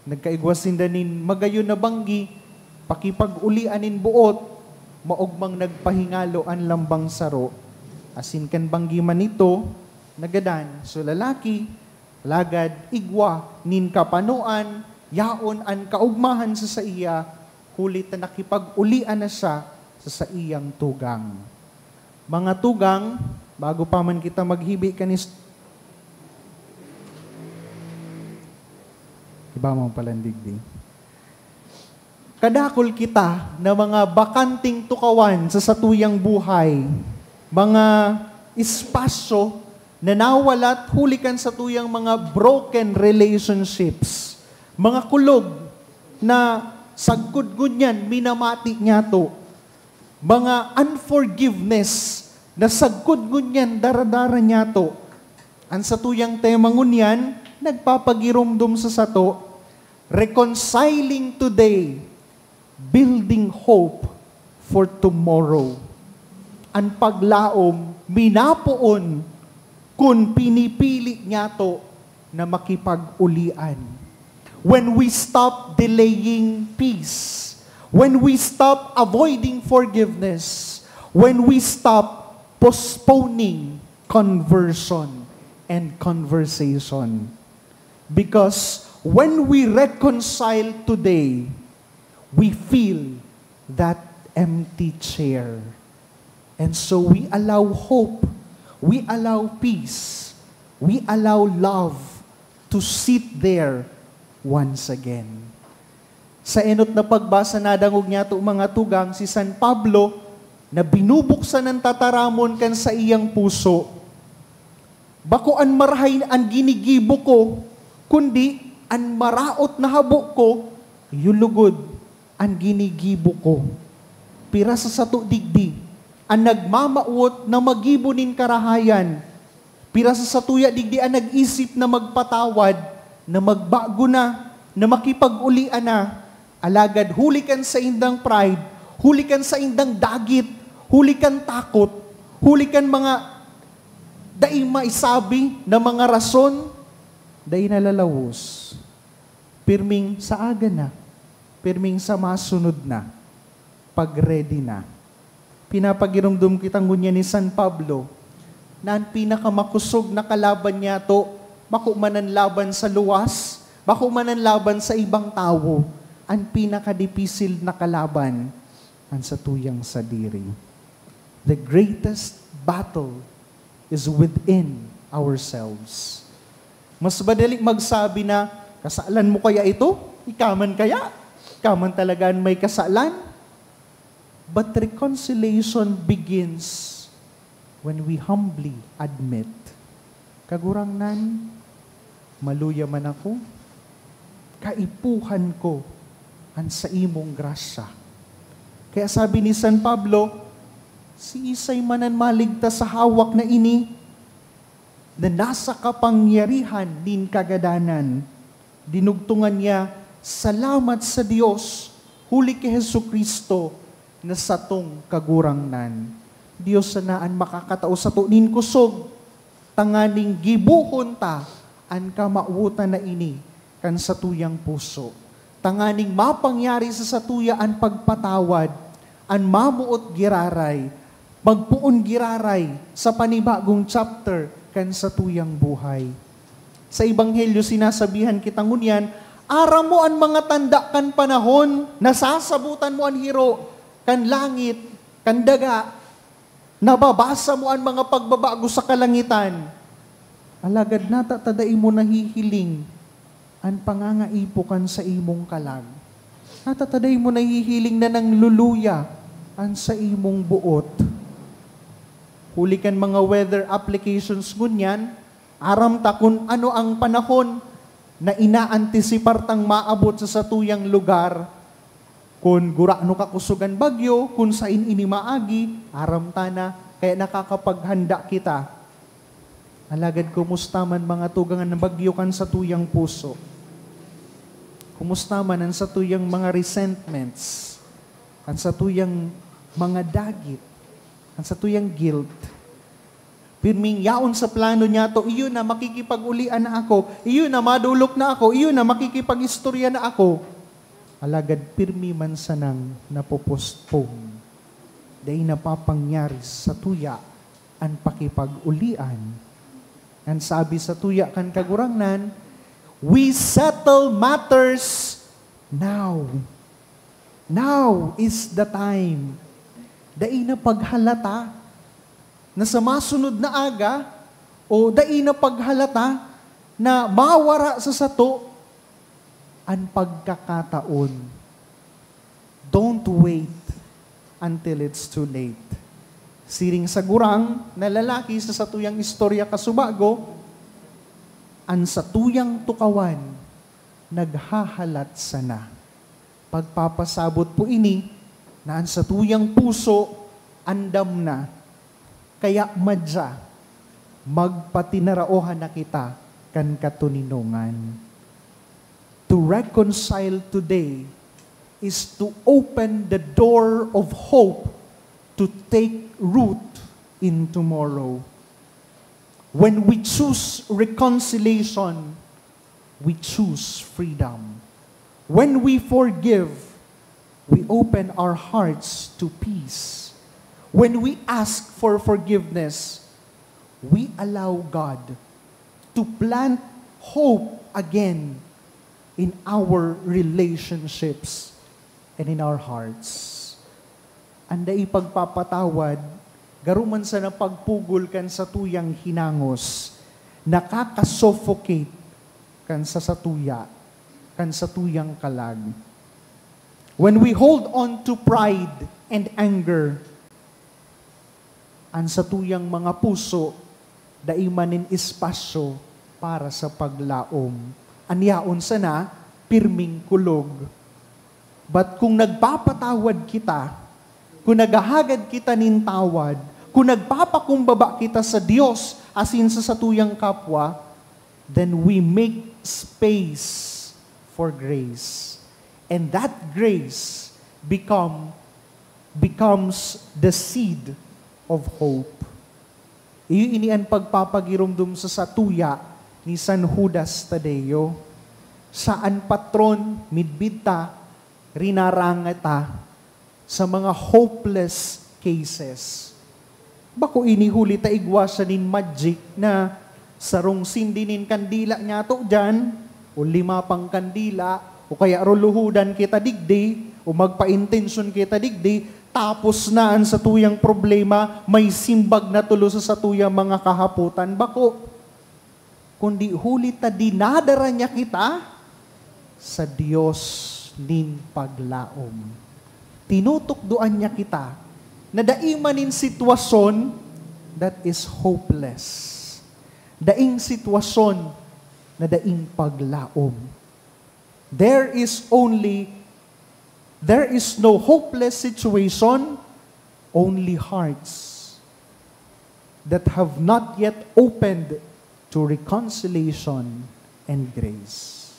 Nagkaigwa sinda nin magayon na banggi, pakipag-ulian nin boot, maogmang nagpahingalo an lambang saro. Asin kan banggi man ito, nagadan so lalaki, alagad igwa nin kapanoan, yaon an kaogmahan sa saiya, huli ta nakipag-ulian na siya sa saiyang tugang. Mga tugang, bago pa man kita maghibi kan is-, iba mo palandig di. Kadakul kita na mga bakanting tukawan sa satuyang buhay, mga espasyo na nawalat huli kan satuyang mga broken relationships, mga kulog na sagkod ngunyan minamati niyato, mga unforgiveness na sagkod ngunyan daradara niyato. An satuyang tema ngunyan nagpapagiromdom sa sato, reconciling today, building hope for tomorrow. An paglaom minapoon kun pinipili niyato na makipag-ulian. When we stop delaying peace, when we stop avoiding forgiveness, when we stop postponing conversion and conversation. Because when we reconcile today, we fill that empty chair. And so we allow hope, we allow peace, we allow love to sit there once again. Sa enot na pagbasa, nadangog niyato, mga tugang, si San Pablo na binubuksan an tataramon kan saiyang puso. "Bako an marahay an ginigibo ko, kundi an maraot na habo ko, iyo lugod an ginigibo ko." Pira sa sato digdi an nagmamawot na magibo nin karahayan? Pira sa satuya digdi an nag-isip na magpatawad, na magbago na, na makipag-ulian na? Alagad huli kan saindang pride, huli kan saindang dagit, huli kan takot, huli kan mga dai maisabi na mga rason, dai nalalawos. Pirming sa aga na, pirming sa masunod na, pag-ready na. Pinapagiromdom kita ngunyan ni San Pablo na an pinakamakosog na kalaban niyato, bako man an laban sa luwas, bako man an laban sa ibang tawo, an pinakadipisil na kalaban, an satuyang sadiri. The greatest battle is within ourselves. Mas madali magsabi na, "Kasalan mo kaya ito? Ika man kaya? Ika man talaga an may kasalan?" But reconciliation begins when we humbly admit, "Kagurangnan, maluya man ako, kaipuhan ko an saimong grasya." Kaya sabi ni San Pablo, "Siisay man an maligtas sa hawak na ini na nasa kapangyarihan nin kagadanan?" Dinugtongan niya, "Salamat sa Dios, huli ki Jesu-Cristo na satong Kagurangnan." Dios sana an makakatao sato nin kusog, tanganing gibohon ta an kamawotan na ini kan satuyang puso, tanganing mapangyari sa satuya an pagpatawad, an mamoot giraray, magpoon giraray sa panibagong chapter kan satuyang buhay. Sa Ebanghelyo, sinasabihan kita ngunyan, aram mo an mga tanda kan panahon, nasasabotan mo an hiro kan langit, kan daga, nababasa mo an mga pagbabago sa kalangitan. Alagad nata ta dai mo nahihiling an pangangaipo kan saimong kalag. Nata ta dai mo nahihiling na nangluluya an saimong boot. Huli kan mga weather applications ngunyan, aram ta kun ano ang panahon na inaantisipar tang maabot sa satuyang lugar. Kun gurano kakusog an bagyo, kun sain ini maagi, aram ta na, kaya nakakapaghanda kita. Alagad kumusta man mga tugang an bagyo kan satuyang puso? Kumusta man an satuyang mga resentments, an satuyang mga dagit, an satuyang guilt? Pirming yaon sa plano niya to, iyo na, makikipag-ulian na ako, iyo na, madolok na ako, iyo na, makikipag-istorya na ako. Alagad pirmi man sanang napopostpone. Dai napapangyari sa tuya an pakipag-ulian. An sabi sa tuya kan Kagurangnan, "We settle matters now." Now is the time. Dai na paghalata na sa masunod na aga o dai na paghalata na mawara sa sato an pagkakataon. Don't wait until it's too late. Siring sa gurang na lalaki sa satuyang istorya kasubago, an satuyang tukawan naghahalat sana. Pagpapasabot po ini na an satuyang puso andam na. Kaya madya, magpatinaraohan na kita kan katoninongan. To reconcile today is to open the door of hope to take root in tomorrow. When we choose reconciliation, we choose freedom. When we forgive, we open our hearts to peace. When we ask for forgiveness, we allow God to plant hope again in our relationships and in our hearts. An dai pagpapatawad, garo man sana pagpugol kan satuyang hinangos, nakaka-suffocate kan sa satuya, kan satuyang kalag. When we hold on to pride and anger, an satuyang mga puso dai man nin espasyo para sa paglaom. An yaon sana, pirming kulog. But kung nagpapatawad kita, kung naghahagad kita nin tawad, kung nagpapakumbaba kita sa Dios asin sa satuyang kapwa, then we make space for grace. And that grace become, becomes the seed of hope. Iyo ini an pagpapagiromdom sa satuya ni San Judas Tadeo. Sa an patron, midbid ta, rinarangay ta sa mga hopeless cases. Bako ini huli ta igwa siya nin magic na sarong sindi nin kandila niyato diyan, o lima pang kandila, o kaya ruluhudan kita digdi, o magpaintensyon kita digdi, tapos na an satuyang problema, may simbag na tulo sa satuyang mga kahapotan. Bako, kundi huli ta dinadara niya kita sa Dios nin paglaom. Tinutukdoan niya kita na dai man nin sitwasyon that is hopeless. Daing sitwasyon na daing paglaom. There is only, there is no hopeless situation, only hearts that have not yet opened to reconciliation and grace.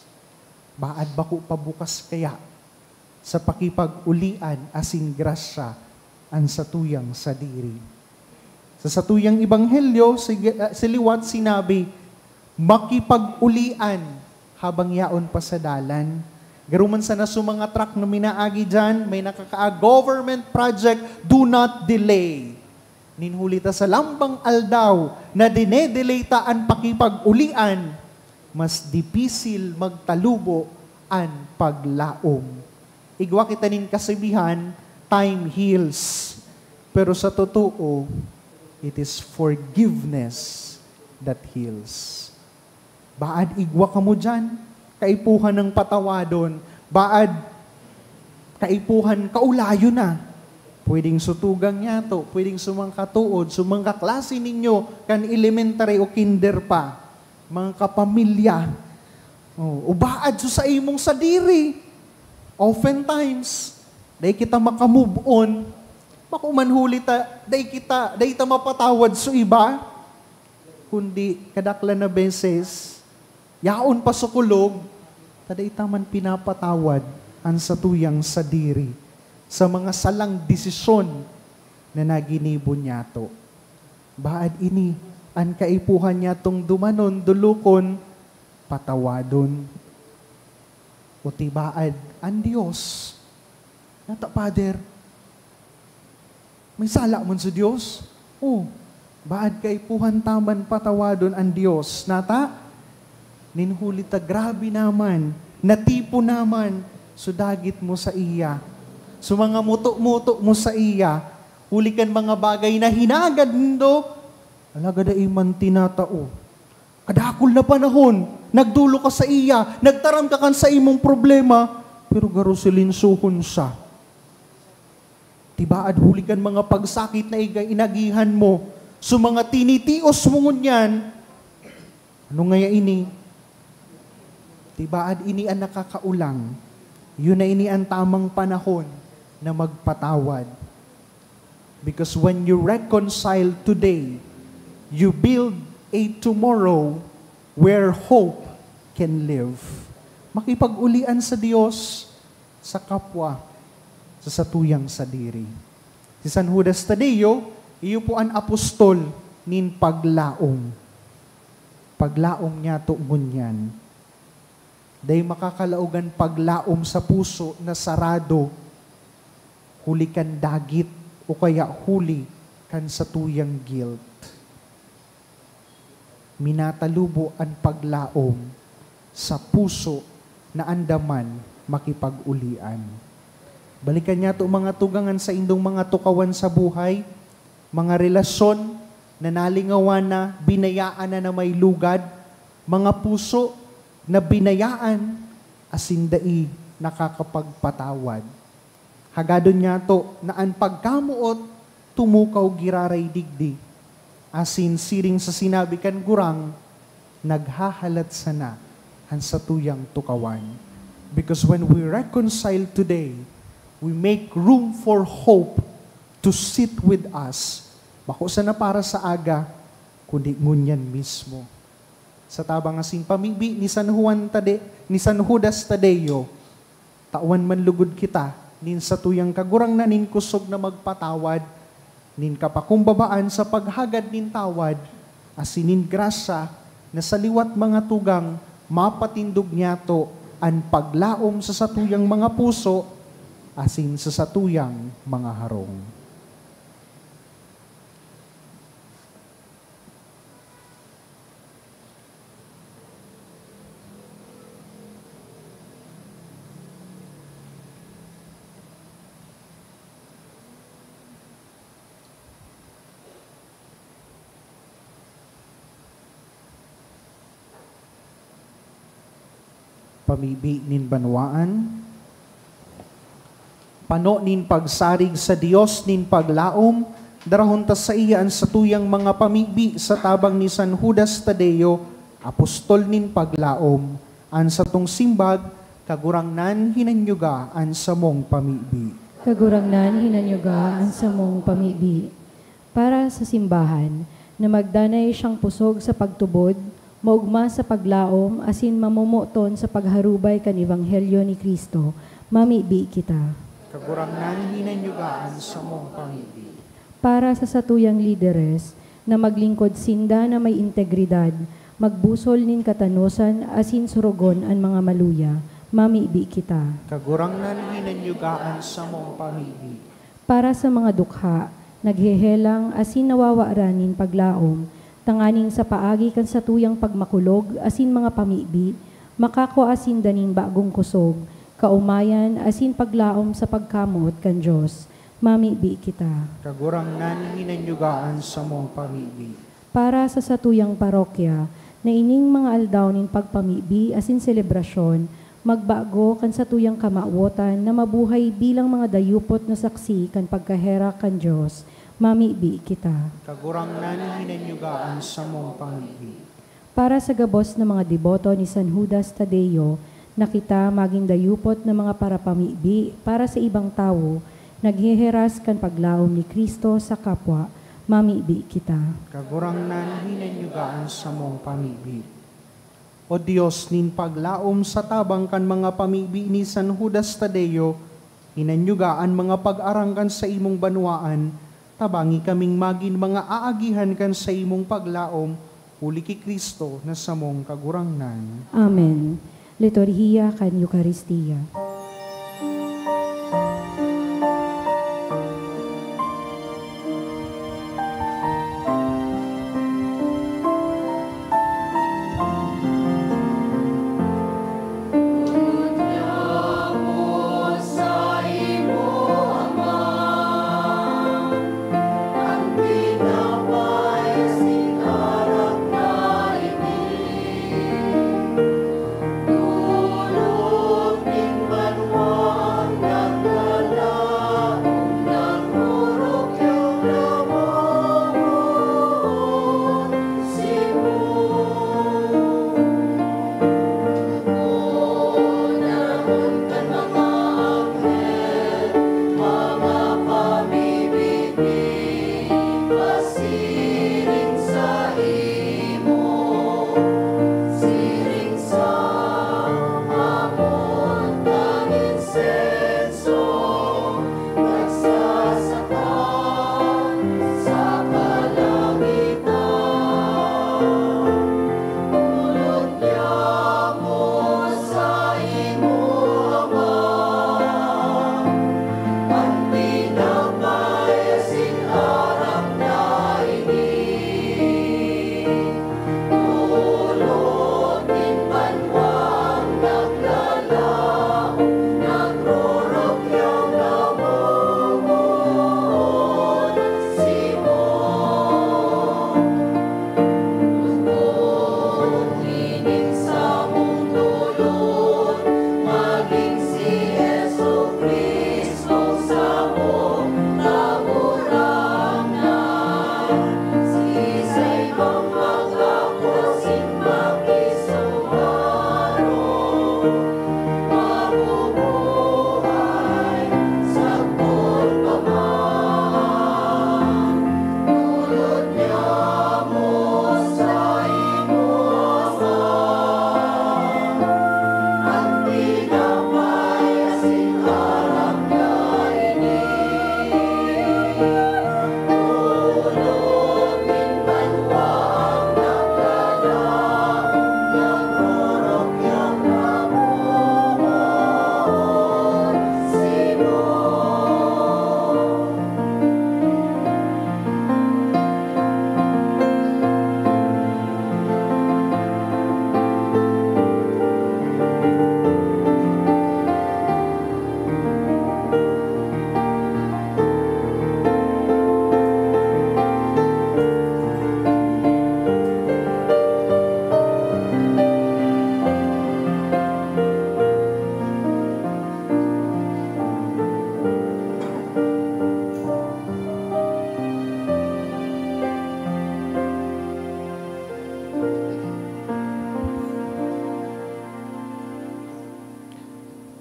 Baad bako pa bukas kaya sa pakipag-ulian asin grasya an satuyang sadiri. Sa satuyang ebanghelyo, si, ah, si liwat sinabi, "Makipag-ulian habang yaon pa sa dalan, Garo man sana sa mga truck na minaagi dyan, may nakaka-, government project, do not delay. Nin huli ta sa lambang aldaw na dinedelay ta an pakipag-ulian, mas dipisil magtalubo an paglaom. Igwa kita nin kasabihan, "Time heals." Pero sa totoo, it is forgiveness that heals. Baad igwa kamo diyan, kaipuhan ng patawadon, baad kaipuhan kaulayon na. Pwedeng sa tugang niyato, pwedeng sa mga katuod, sa mga kaklase ninyo, kan elementary o kinder pa, mga kapamilya. O, o baad sa, sa imong sadiri. Oftentimes, dai kita makamove on. Bako man huli ta, dai kita, dai ta mapatawad sa iba. Kundi kadaklan na beses, yaon pa sa kulog, ta dai ta man pinapatawad an satuyang sadiri sa mga salang desisyon na naginibo niyato. Baad ini an kaipuhan niyatong dumanon, dolokon, patawadon. O ti baad an Dios? Nata, Father, may sala man sa Dios? O, baad kaipuhan ta man patawadon an Dios. Nata? Nin huli ta grabe naman, natipon naman so dagit mo sa iya, so mga muto-muto mo sa iya, huli kan mga bagay na hinagad nindo, alagad dai man tinatao. Kadakul na panahon, nagdolo ka sa iya, nagtaram ka kan sa imong problema, pero garo silensohon siya. Ti baad huli kan mga pagsakit na iga-, inagihan mo, so mga tinitios mo ngunyan, ano ngaya ini? Ti baad ini an nakakaulang. Yun na ini an tamang panahon na magpatawad. Because when you reconcile today, you build a tomorrow where hope can live. Makipag-ulian sa Dios, sa kapwa, sa satuyang sadiri. Si San Judas Tadeo, iyo po an apostol nin paglaom. Paglaom niyato ngunyan. Dai makakalaog an paglaom sa puso na sarado, huli kan dagit o kaya huli kan satuyang guilt. Minatalubo an paglaom sa puso na andam man makipag-ulian. Balikan niyato, mga tugang, an saindong mga tukawan sa buhay, mga relasyon na nalingawan na, binayaan na na may lugad, mga puso na binayaan asin dai nakakapagpatawad. Hagadon niyato na an pagkamoot tumukaw giraray digdi, asin siring sa sinabi kan gurang, naghahalat sana an satuyang tukawan. Because when we reconcile today, we make room for hope to sit with us. Bako sana para sa aga, kundi ngunyan mismo. Sa tabang asin pamibi ni San Juan Tade-, ni San Judas Tadeo, tawan man lugod kita nin satuyang Kagurangnan nin kusog na magpatawad, nin kapakumbabaan sa paghagad nin tawad, asin nin grasya na sa liwat, mga tugang, mapatindog niyato an paglaom sa satuyang mga puso asin sa satuyang mga harong. Pamibi nin banwaan. Pano nin pagsarig sa Dios nin paglaom, darahon ta saiya an satuyang mga pamibi sa tabang ni San Judas Tadeo, apostol nin paglaom. An satong simbag, Kagurangnan, hinanyuga an samong pamibi. Kagurangnan, hinanyuga an samong pamibi. Para sa simbahan, na magdanay siyang pusog sa pagtubod, maogma sa paglaom, asin mamomoton sa pagharubay kan ebanghelyo ni Cristo, mamibi kita. Kagurangnan, hinanyuga an samong pamibi. Para sa satuyang lideres, na maglingkod sinda na may integridad, magbusol nin katanosan asin surugon an mga maluya, Mamibi kita. Kagurangnan, hinanyugaan sa mong pamibi. Para sa mga dukha, naghehelang asin nawawaran nin paglaom, tanganing sa paagi kan satuyang pagmakulog asin mga pamibi, makakua sinda nin bagong kusog, kaomayan asin paglaom sa pagkamoot kan Dios. Mamibi kita. Kagurangnan, hinanyugaan sa mong pamibi. Para sa satuyang parokya, na ining mga aldaw nin pagpamibi asin selebrasyon, magbago kan satuyang kamawotan na mabuhay bilang mga dayupot na saksi kan pagkaherak kan Dios, mamibi kita. Kagurangnan, hinanyugaan sa mong pamibi. Para sa gabos na mga deboto ni San Judas Tadeo, na kita magin dayupot na mga parapamibi para sa ibang tawo, nagheheras kan paglaom ni Cristo sa kapwa, mamibi kita. Kagurangnan, hinanyugaan sa mong pamibi. O Dios nin paglaom, sa tabang kan mga pamibi ni San Judas Tadeo, hinanyuga an mga pag-arang kan saimong banwaan, tabangi kaming magin mga aagihan kan saimong paglaom, huli ki Cristo na samong Kagurangnan. Amen. Liturhiya kan Eukaristia.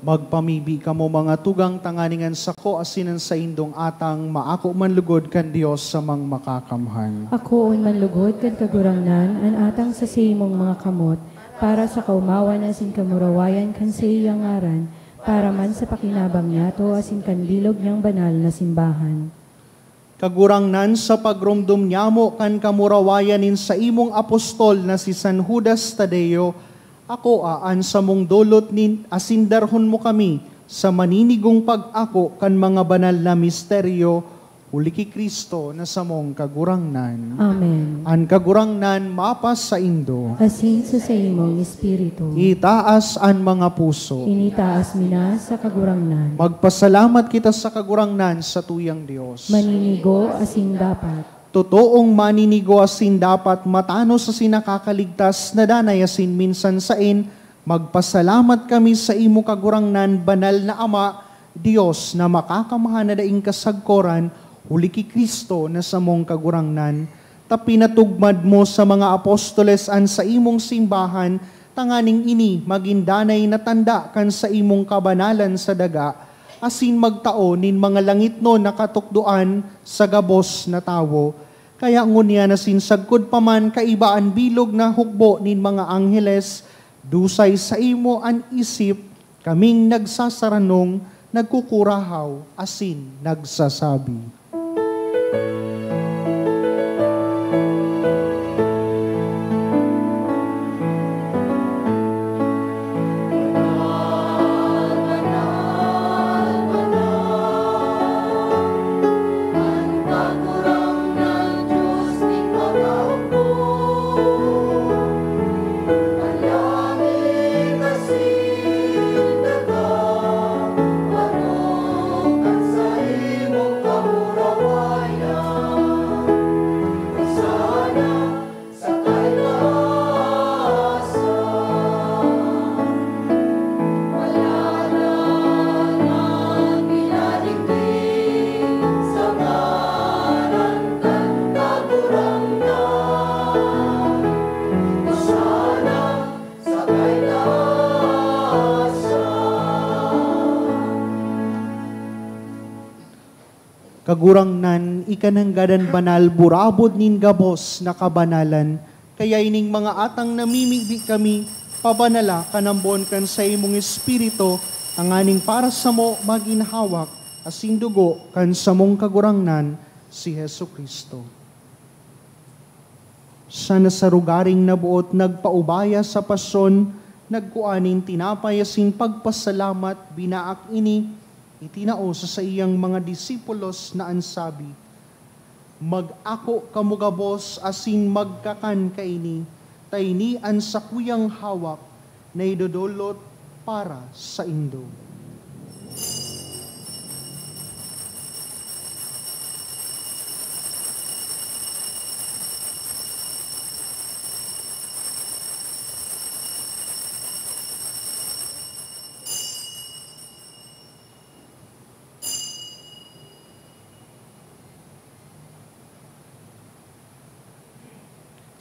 Magpamibi kamo, mga tugang, tanganing an sako asin an saindong atang maako man lugod kan Dios samang Makakamhan. Akoon man lugod kan Kagurangnan an atang sa saimong mga kamot, para sa kaomawan asin kamurawayan kan saiyang ngaran, para man sa pakinabang niyato asin kan bilog niyang banal na simbahan. Kagurangnan, sa pagromdom nyamo kan kamurawayan nin saimong apostol na si San Judas Tadeo, Akoa an samong dolot nin asin darhon mo kami sa maninigong pag-ako kan mga banal na misteryo, huli ki Cristo na samong Kagurangnan. Amen. An Kagurangnan mapasaindo. Asin sa saimong espiritu. Itaas an mga puso. Initaas mi na sa Kagurangnan. Magpasalamat kita sa Kagurangnan, sa tuyang Dios. Maninigo asin dapat. Totoong maninigo asin dapat, matanos asin nakakaligtas na danay asin minsan saen, magpasalamat kami sa imo, Kagurangnan, banal na Ama, Dios na makakamahan na daing kasagkoran, huli ki Cristo na samong Kagurangnan, ta pinatugmad mo sa mga apostoles an saimong simbahan, tanganing ini magin danay na tanda kan saimong kabanalan sa daga, asin magtao nin mga langitnon na katukdoan sa gabos na tawo. Kaya ngunyan asin sagkod pa man kaiba an bilog na hukbo nin mga angheles, dusay saimo an isip, kaming nagsasaranong, nagkukurahaw, asin nagsasabi. Kagurangnan, ika nanggad an banal, burabod nin gabos na kabanalan. Kaya ining mga atang namimibi kami, pabanala kan ambon kan saimong Espiritu, tanganing para samo magin hawak asin dugo kan samong Kagurangnan, si Jesu-Cristo. Siya na sa rogaring naboot nagpaubaya sa pasyon, nagkua nin tinapay asin pagpasalamat, binaak ini, itinao sa saiyang mga disipulos na an sabi, "Mag-ako kamo gabos asin magkakan kaini, ta ini an sakuyang hawak na idodolot para saindo."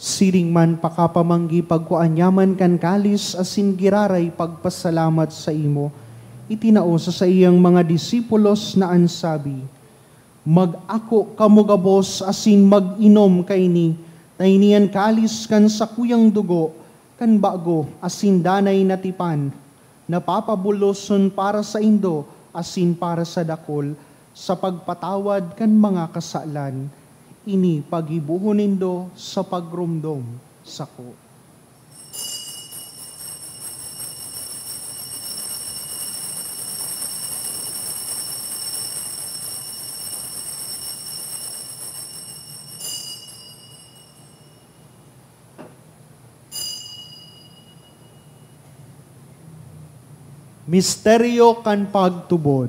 Siring man, pakapamanggi, pagkua niya man kan kalis asin giraray pagpasalamat saimo, itinao sa saiyang mga disipulos na an sabi, "Mag-ako kamo gabos asin mag-inom kaini, ta ini an kalis kan sakuyang dugo kan bago asin danay na tipan, na papaboloson para saindo asin para sa dakul sa pagpatawad kan mga kasalan. Ini paggibohon nindo sa pagromdom sako." Misteryo kan pagtubod.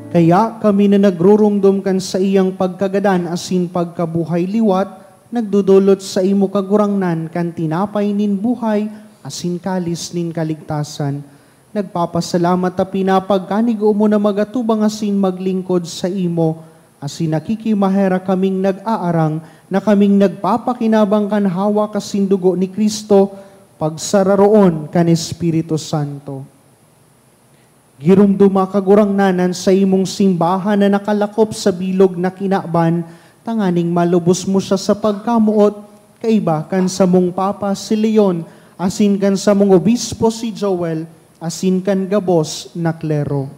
Kaya kami na nagruromdom kan saiyang pagkagadan asin pagkabuhay liwat, nagdodolot saimo, Kagurangnan, kan tinapay nin buhay asin kalis nin kaligtasan. Nagpapasalamat ta pinapagkanigo mo na magatubang asin maglingkod saimo, Asin nakikimaherak kaming nag-aarang na kaming nagpapakinabang kan hawak asin dugo ni Cristo, pagsararoon kan Espiritu Santo. Giromdoma, Kagurangnan, an saimong simbahan na nakalakop sa bilog na kinaban, tanganing malubos mo siya sa pagkamoot, kaiba kan samong Papa si Leon, asin kan samong Obispo si Joel, asin kan gabos na klero.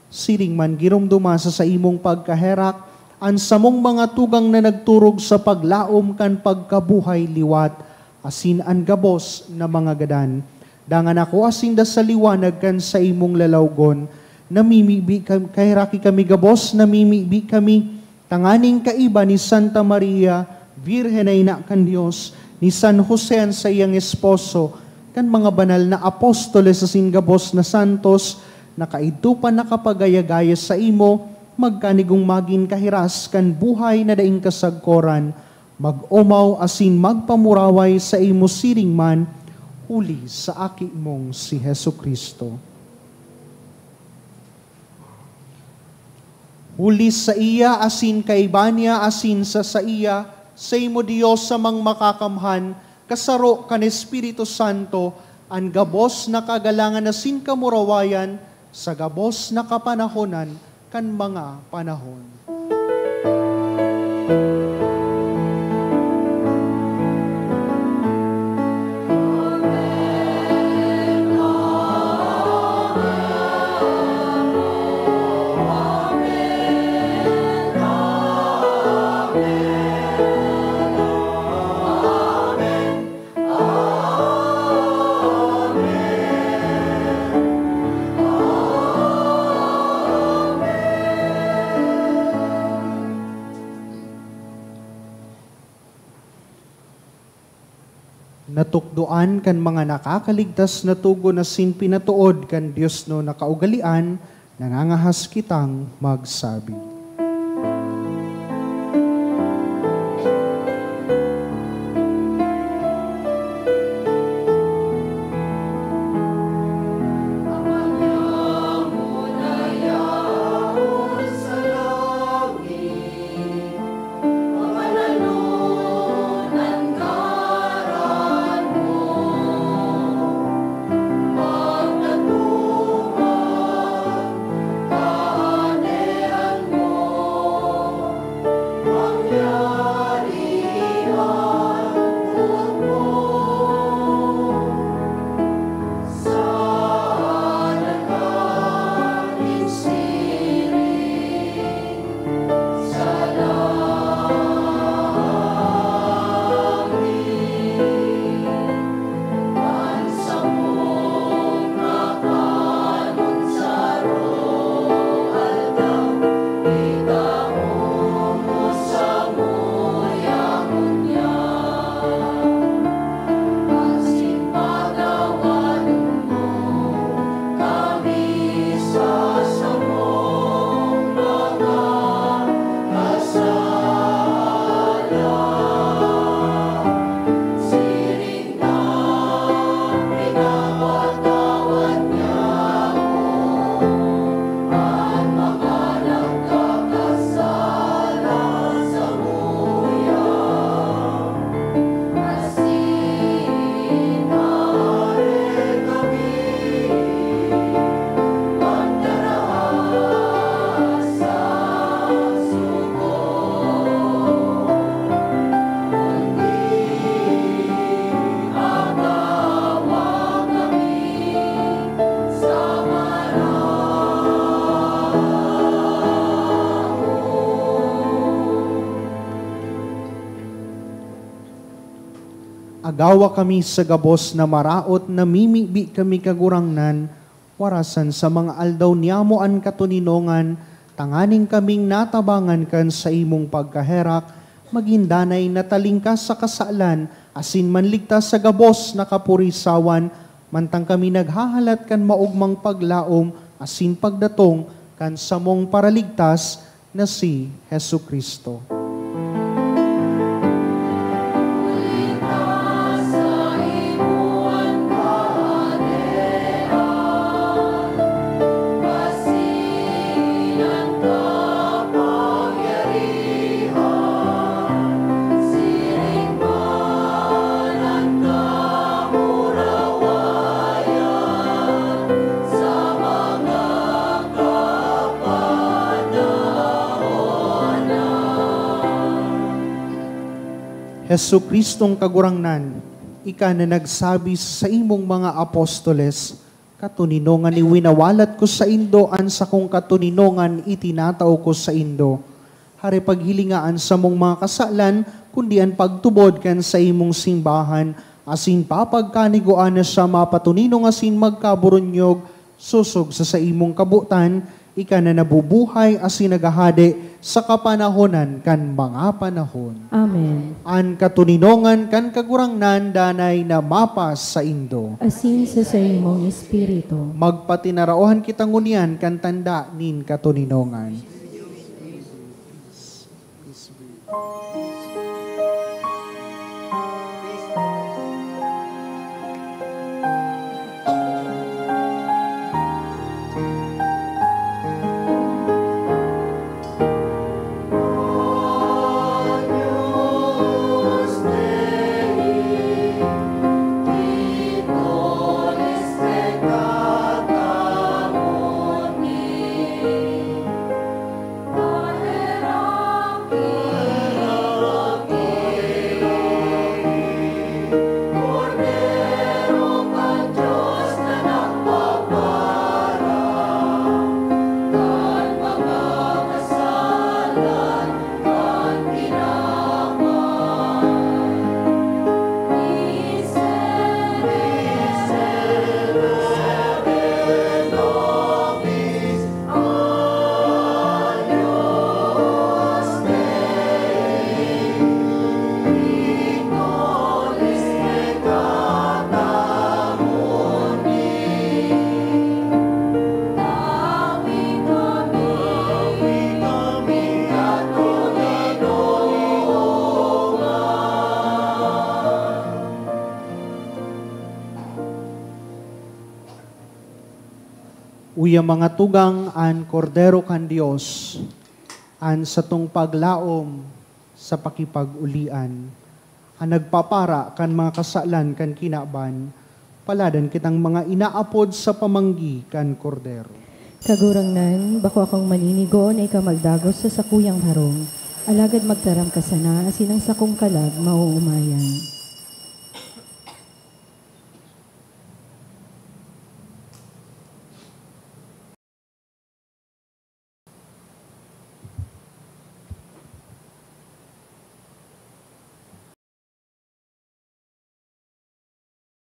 Siring man, giromdoma sa saimong pagkaherak an samong mga tugang na nagturog sa paglaom kan pagkabuhay liwat, asin an gabos na mga gadan. Dangan ako asin da sa liwanag kan saimong lalawgon. Namimibi kam-, kaheraki kami gabos, namimibi kami tanganing kaiba ni Santa Maria, Birhen na Ina kan Dios, ni San Jose an saiyang esposo, kan mga banal na apostoles asin gabos na santos, na kaidto pa nakapagaya-gaya saimo, magkanigong magin kahiras kan buhay na daing kasagkoran, mag-omaw asin magpamuraway saimo siring man, huli sa Aki mong si Jesu-Cristo. Huli saiya asin kaiba niya asin sa saiya, saimo Dios Amang Makakamhan, kasaro kan Espiritu Santo, an gabos na kagalangan asin kamurawayan sa gabos na kapanahonan kan mga panahon. Natukdoan kan mga nakakaligtas na togon asin pinatood kan diosnon na kaugalean, nangangahas kitang magsabi. Agawa kami sa gabos na maraot, namimibi kami, Kagurangnan, warasan sa mga aldaw niyamo an katoninongan, tanganing kaming natabangan kan saimong pagkaherak, magin danay na talingkas sa kasalan, asin manligtas sa gabos na kapurisawan, mantang kami naghahalat kan maogmang paglaom asin pagdatong kan samong Paraligtas, na si Jesu-Cristo. Jesu-Cristong Kagurangnan, ika na nagsabi sa imong mga apostoles, "Katoninongan iwinawalat ko saindo, an sakong katoninongan itinatao ko saindo." Hare paghilinga an samong mga kasalan, kundi an pagtubod kan saimong simbahan, asin papagkanigoan na siya mapatoninong asin magkaburunyog, sosog sa saimong kabotan, ika na nabubuhay asin naghahade sa kapanahonan kan mga panahon. Amen. An katoninongan kan Kagurangnan danay na mapasaindo. Asin sa saimong espiritu. Magpatinaraohan kita ngunyan kan tanda nin katoninongan. Uya, mga tugang, an Kordero kan Dios, an satong paglaom sa pakipag-olian, an nagpapara kan mga kasalan kan kinaban. Paladan kitang mga inaapod sa pamanggi kan Kordero. Kagurangnan, bako akong maninigo na ika magdagos sa sakuyang harong, alagad magtaram ka sana asin ang sakong kalag maoomayan.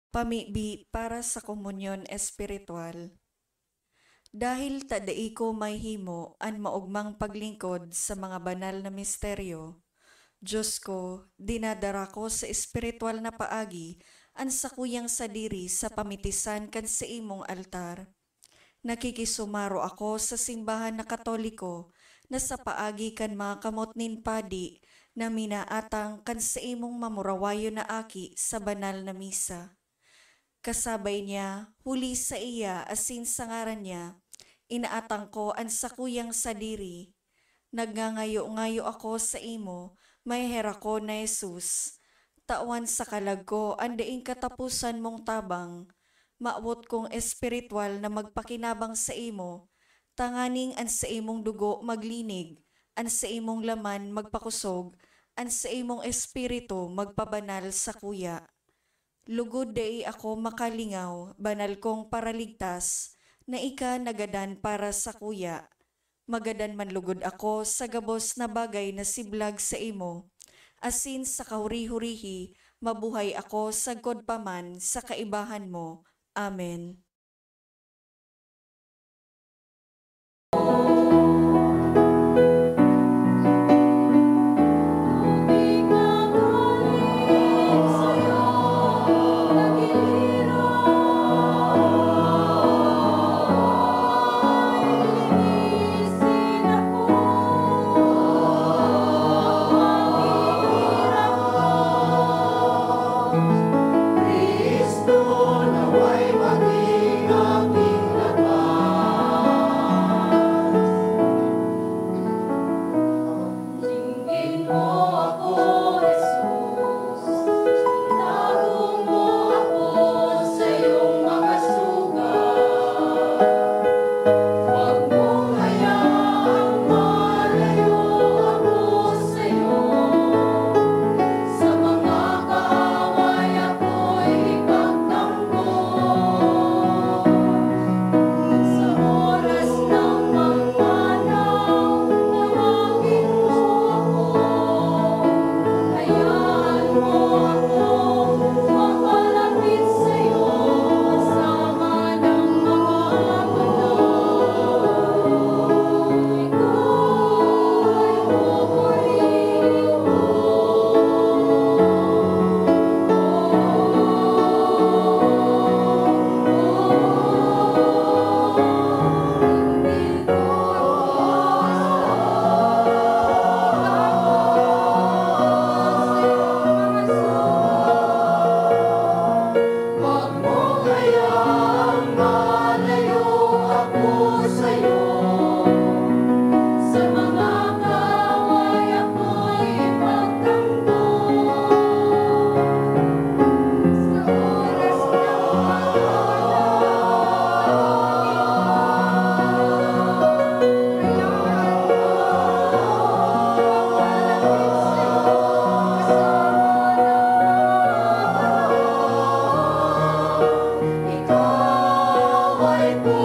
Pamibi para sa komunyon espiritual. Dahil ta dai ko mahimo an maogmang paglingkod sa mga banal na misteryo, Dios ko, dinadara ko sa espiritual na paagi an sakuyang sadiri sa pamitisan kan saimong altar. Nakikisumaro ako sa simbahan na Katoliko na sa paagi kan mga kamot nin padi na minaatang kan saimong mamurawayon na aki sa banal na misa. Kasabay niya, huli saiya asin sa ngaran niya, inaatang ko an sakuyang sadiri. Nagngangayo-ngayo ako saimo, maheherakon na Jesus, tawan sa kalag ko an daing kataposan mong tabang. Mawot kong espiritual na magpakinabang saimo, tanganing an saimong dugo maglinig, an saimong laman magpakosog, an saimong espiritu magpabanal sakuya. Lugod dai ako makalingaw, banal kong Paraligtas, na ika nagadan para sakuya. Magadan man lugod ako sa gabos na bagay na siblag saimo, asin sa kahuri-hurihi mabuhay ako sagkod pa man sa kaibahan mo. Amen.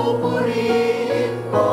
Purihin ko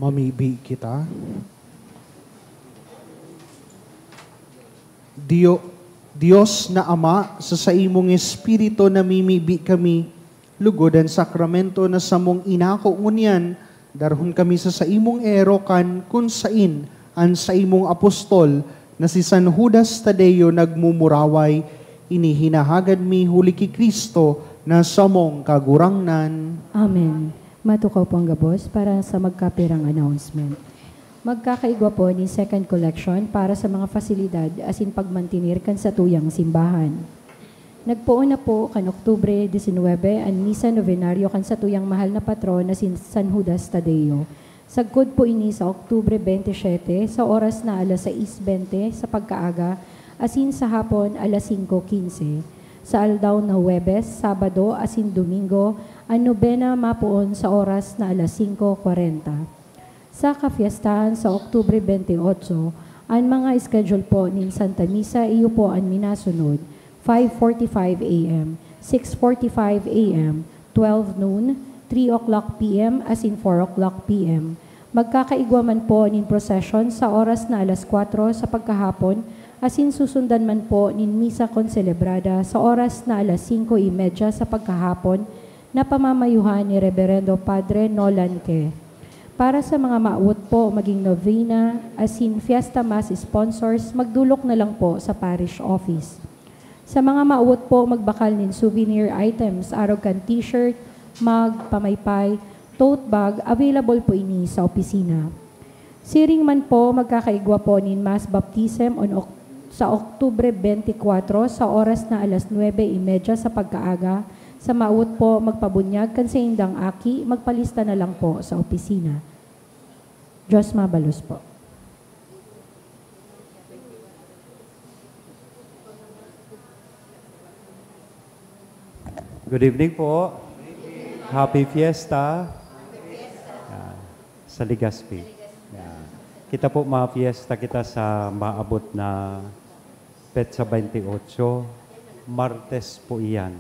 Mamibi kita. Dio-, Dios na Ama, sa saimong Espiritu namimibi kami, lugod an sakramento na samong inako ngunyan, darahon kami sa saimong erokan, kun sain an saimong apostol na si San Judas Tadeo nagmumuraway. Ini hinahagad mi huli ki Cristo na samong Kagurangnan. Amen. Matukaw po ang gabos para sa magkapirang announcement. Magkakaigwa po nin second collection para sa mga fasilidad asin pagmantener kan satuyang simbahan. Nagpoon na po kan Oktubre disinwebe an misa novenario kan satuyang mahal na patron na si San Judas Tadeo. Sagkod po ini sa Oktubre bente siyete, sa oras na alas sais bente sa pagkaaga, asin sa hapon, alas singko kinse. Sa aldaw na Huwebes, Sabado, asin Domingo, an nobena mapoon sa oras na alas singko kwarenta. Sa kafiestahan sa Oktubre bente otso, an mga schedule po nin Santa Misa iyo po an minasunod: five forty-five A M, six forty-five A M, twelve noon, three o'clock P M, asin four o'clock P M. Magkakaigwa man po nin prosesyon sa oras na alas kwatro sa pagkahapon, asin susundan man po nin misa konselebrada sa oras na alas singko y medya sa pagkahapon, na pamamayuhan ni Reberendo Padre Nolan Ke. Para sa mga maawot po maging novena, asin Fiesta Mass sponsors, magdolok na lang po sa parish office. Sa mga maawot po magbakal nin souvenir items, arog kan t-shirt, mug, pamaypay, tote bag, available po ini sa opisina. Siring man po, magkakaigwa po nin mass baptism on Oc-, sa Oktubre bente kwatro, sa oras na alas nuebe y medya sa pagkaaga. Sa maawot po magpabunyag kan saindang aki, magpalista na lang po sa opisina. Diyos mabalos po. Good evening po. Happy Fiesta. Ah, sa Legazpi. Yeah. Kita po, mafiesta kita sa maabot na petsa bente otso, Martes po iyan.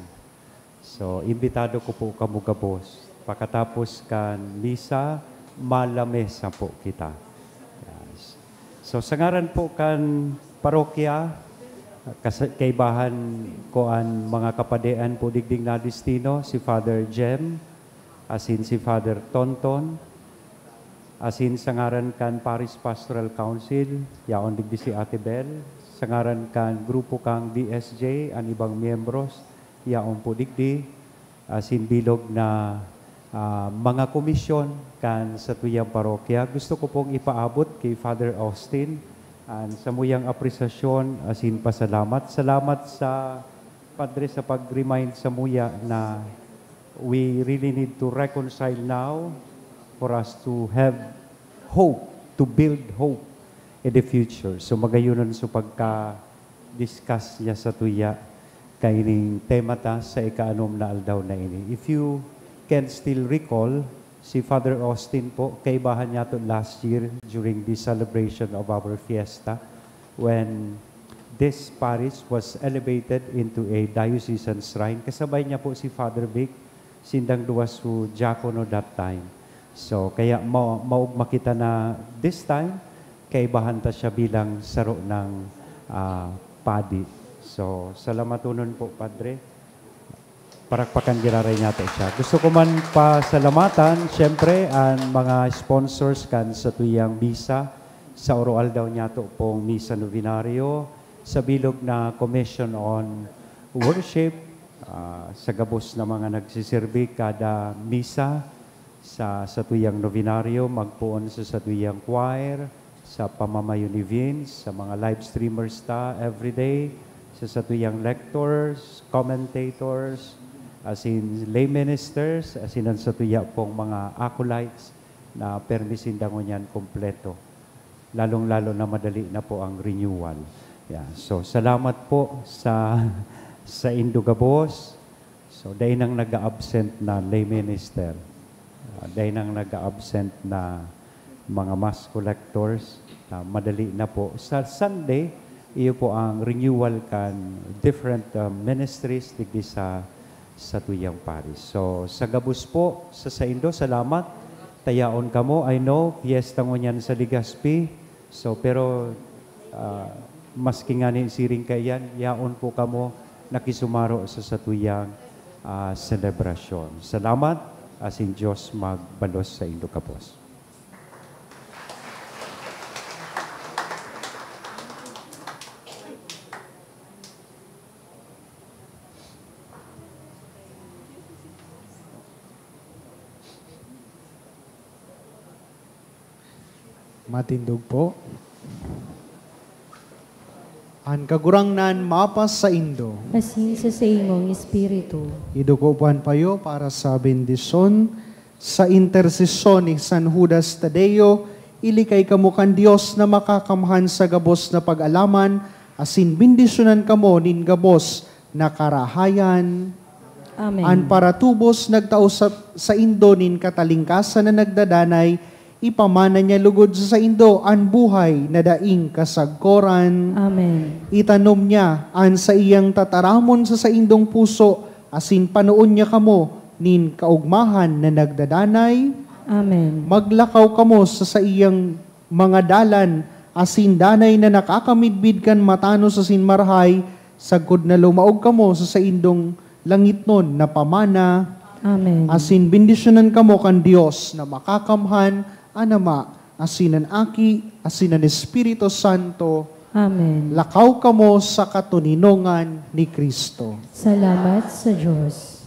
So, imbitado ko po kamo gabos. Pakatapos kan misa, malamesa po kita. Yes. So, sa ngaran po kan parokya, Kas-, kaibahan ko an mga kapadean po digding na destino, si Father Jem, asin si Father Tonton, asin sa ngaran kan Parish Pastoral Council, yaon digdi si Ate Bel, sa ngaran kan grupo kang D S J, an ibang miyembros, yaon po digdi, asin bilog na, ah, mga komisyon kan satuyang parokya. Gusto ko pong ipaabot kay Father Austin an samuyang apresasyon asin pasalamat. Salamat sa, Padre, sa pag-remind samuya na we really need to reconcile now for us to have hope, to build hope in the future. So, magayonon sa pagka-discuss niya satuya kaining tema ta sa ikaanom na aldaw na ini. If you can still recall, si Father Austin po, kaibahan niya to last year during the celebration of our fiesta when this parish was elevated into a diocesan shrine. Kasabay niya po si Father Vic, sindang duwa su diakono that time. So, kaya ma-, maugma kita na this time, kaibahan ta siya bilang saro ng, ah, padi. So, salamatonon po, Padre. Parakpakan giraray niyato siya. Gusto ko man pasalamatan, siyempre, ang mga sponsors kan satuyang misa sa oro-aldaw niyato pong Misa Novenario, sa bilog na Commission on Worship, ah, sa gabos na mga nagsiserbi kada misa, sa satuyang novenario, magpoon sa satuyang choir, sa pamamayo ni Vince, sa mga live streamers ta everyday, sa satuyang lectors, commentators, asin lay ministers, asin an satuya pong mga acolytes na permi sinda ngunyan kompleto. Lalong-lalo na madali na po ang renewal. Yeah. So, salamat po sa, sa indo gabos. So, dai nang nag-a-absent na lay minister. Ah, dai nang nag-a-absent na mga mass collectors. Ah, madali na po. Sa Sunday, iyo po ang renewal kan different, ah, ministries digdi sa, sa tuyang parish. So, sa gabos po, sa saindo, salamat. Tayaon kamo. I know, fiesta ngunyan sa Legazpi. So, pero, ah, maski ngani siring kaiyan, yaon po kamo nakisumaro sa satuyang, ah, selebrasyon. Salamat, asin Dios magbalos saindo gabos. Matindog po. An Kagurangnan mapasaindo. Asin sa saimong espiritu. Idugo po an payo para sa bendisyon. Sa intersesyon ni San Judas Tadeo, ilikay kamo kan Dios na Makakamhan sa gabos na pag-alaman, asin bendisyonan kamo nin gabos na karahayan. Amen. An paratubos nagtao sa, saindo nin katalingkasan na nagdadanay, ipamana niya lugod sa saindo an buhay na daing kasagkoran. Amen. Itanom niya an saiyang tataramon sa saindong puso, asin panoon niya kamo nin kaogmahan na nagdadanay. Amen. Maglakaw kamo sa saiyang mga dalan, asin danay na nakakamidbid kan matanos asin marahay, sagkod na lumaog kamo sa saindong langitnon na pamana. Amen. Asin bendisyonan kamo kan Dios na Makakamhan, an Ama, asin an Aki, asin an Espiritu Santo. Amen. Lakaw kamo sa katoninongan ni Cristo. Salamat sa Dios.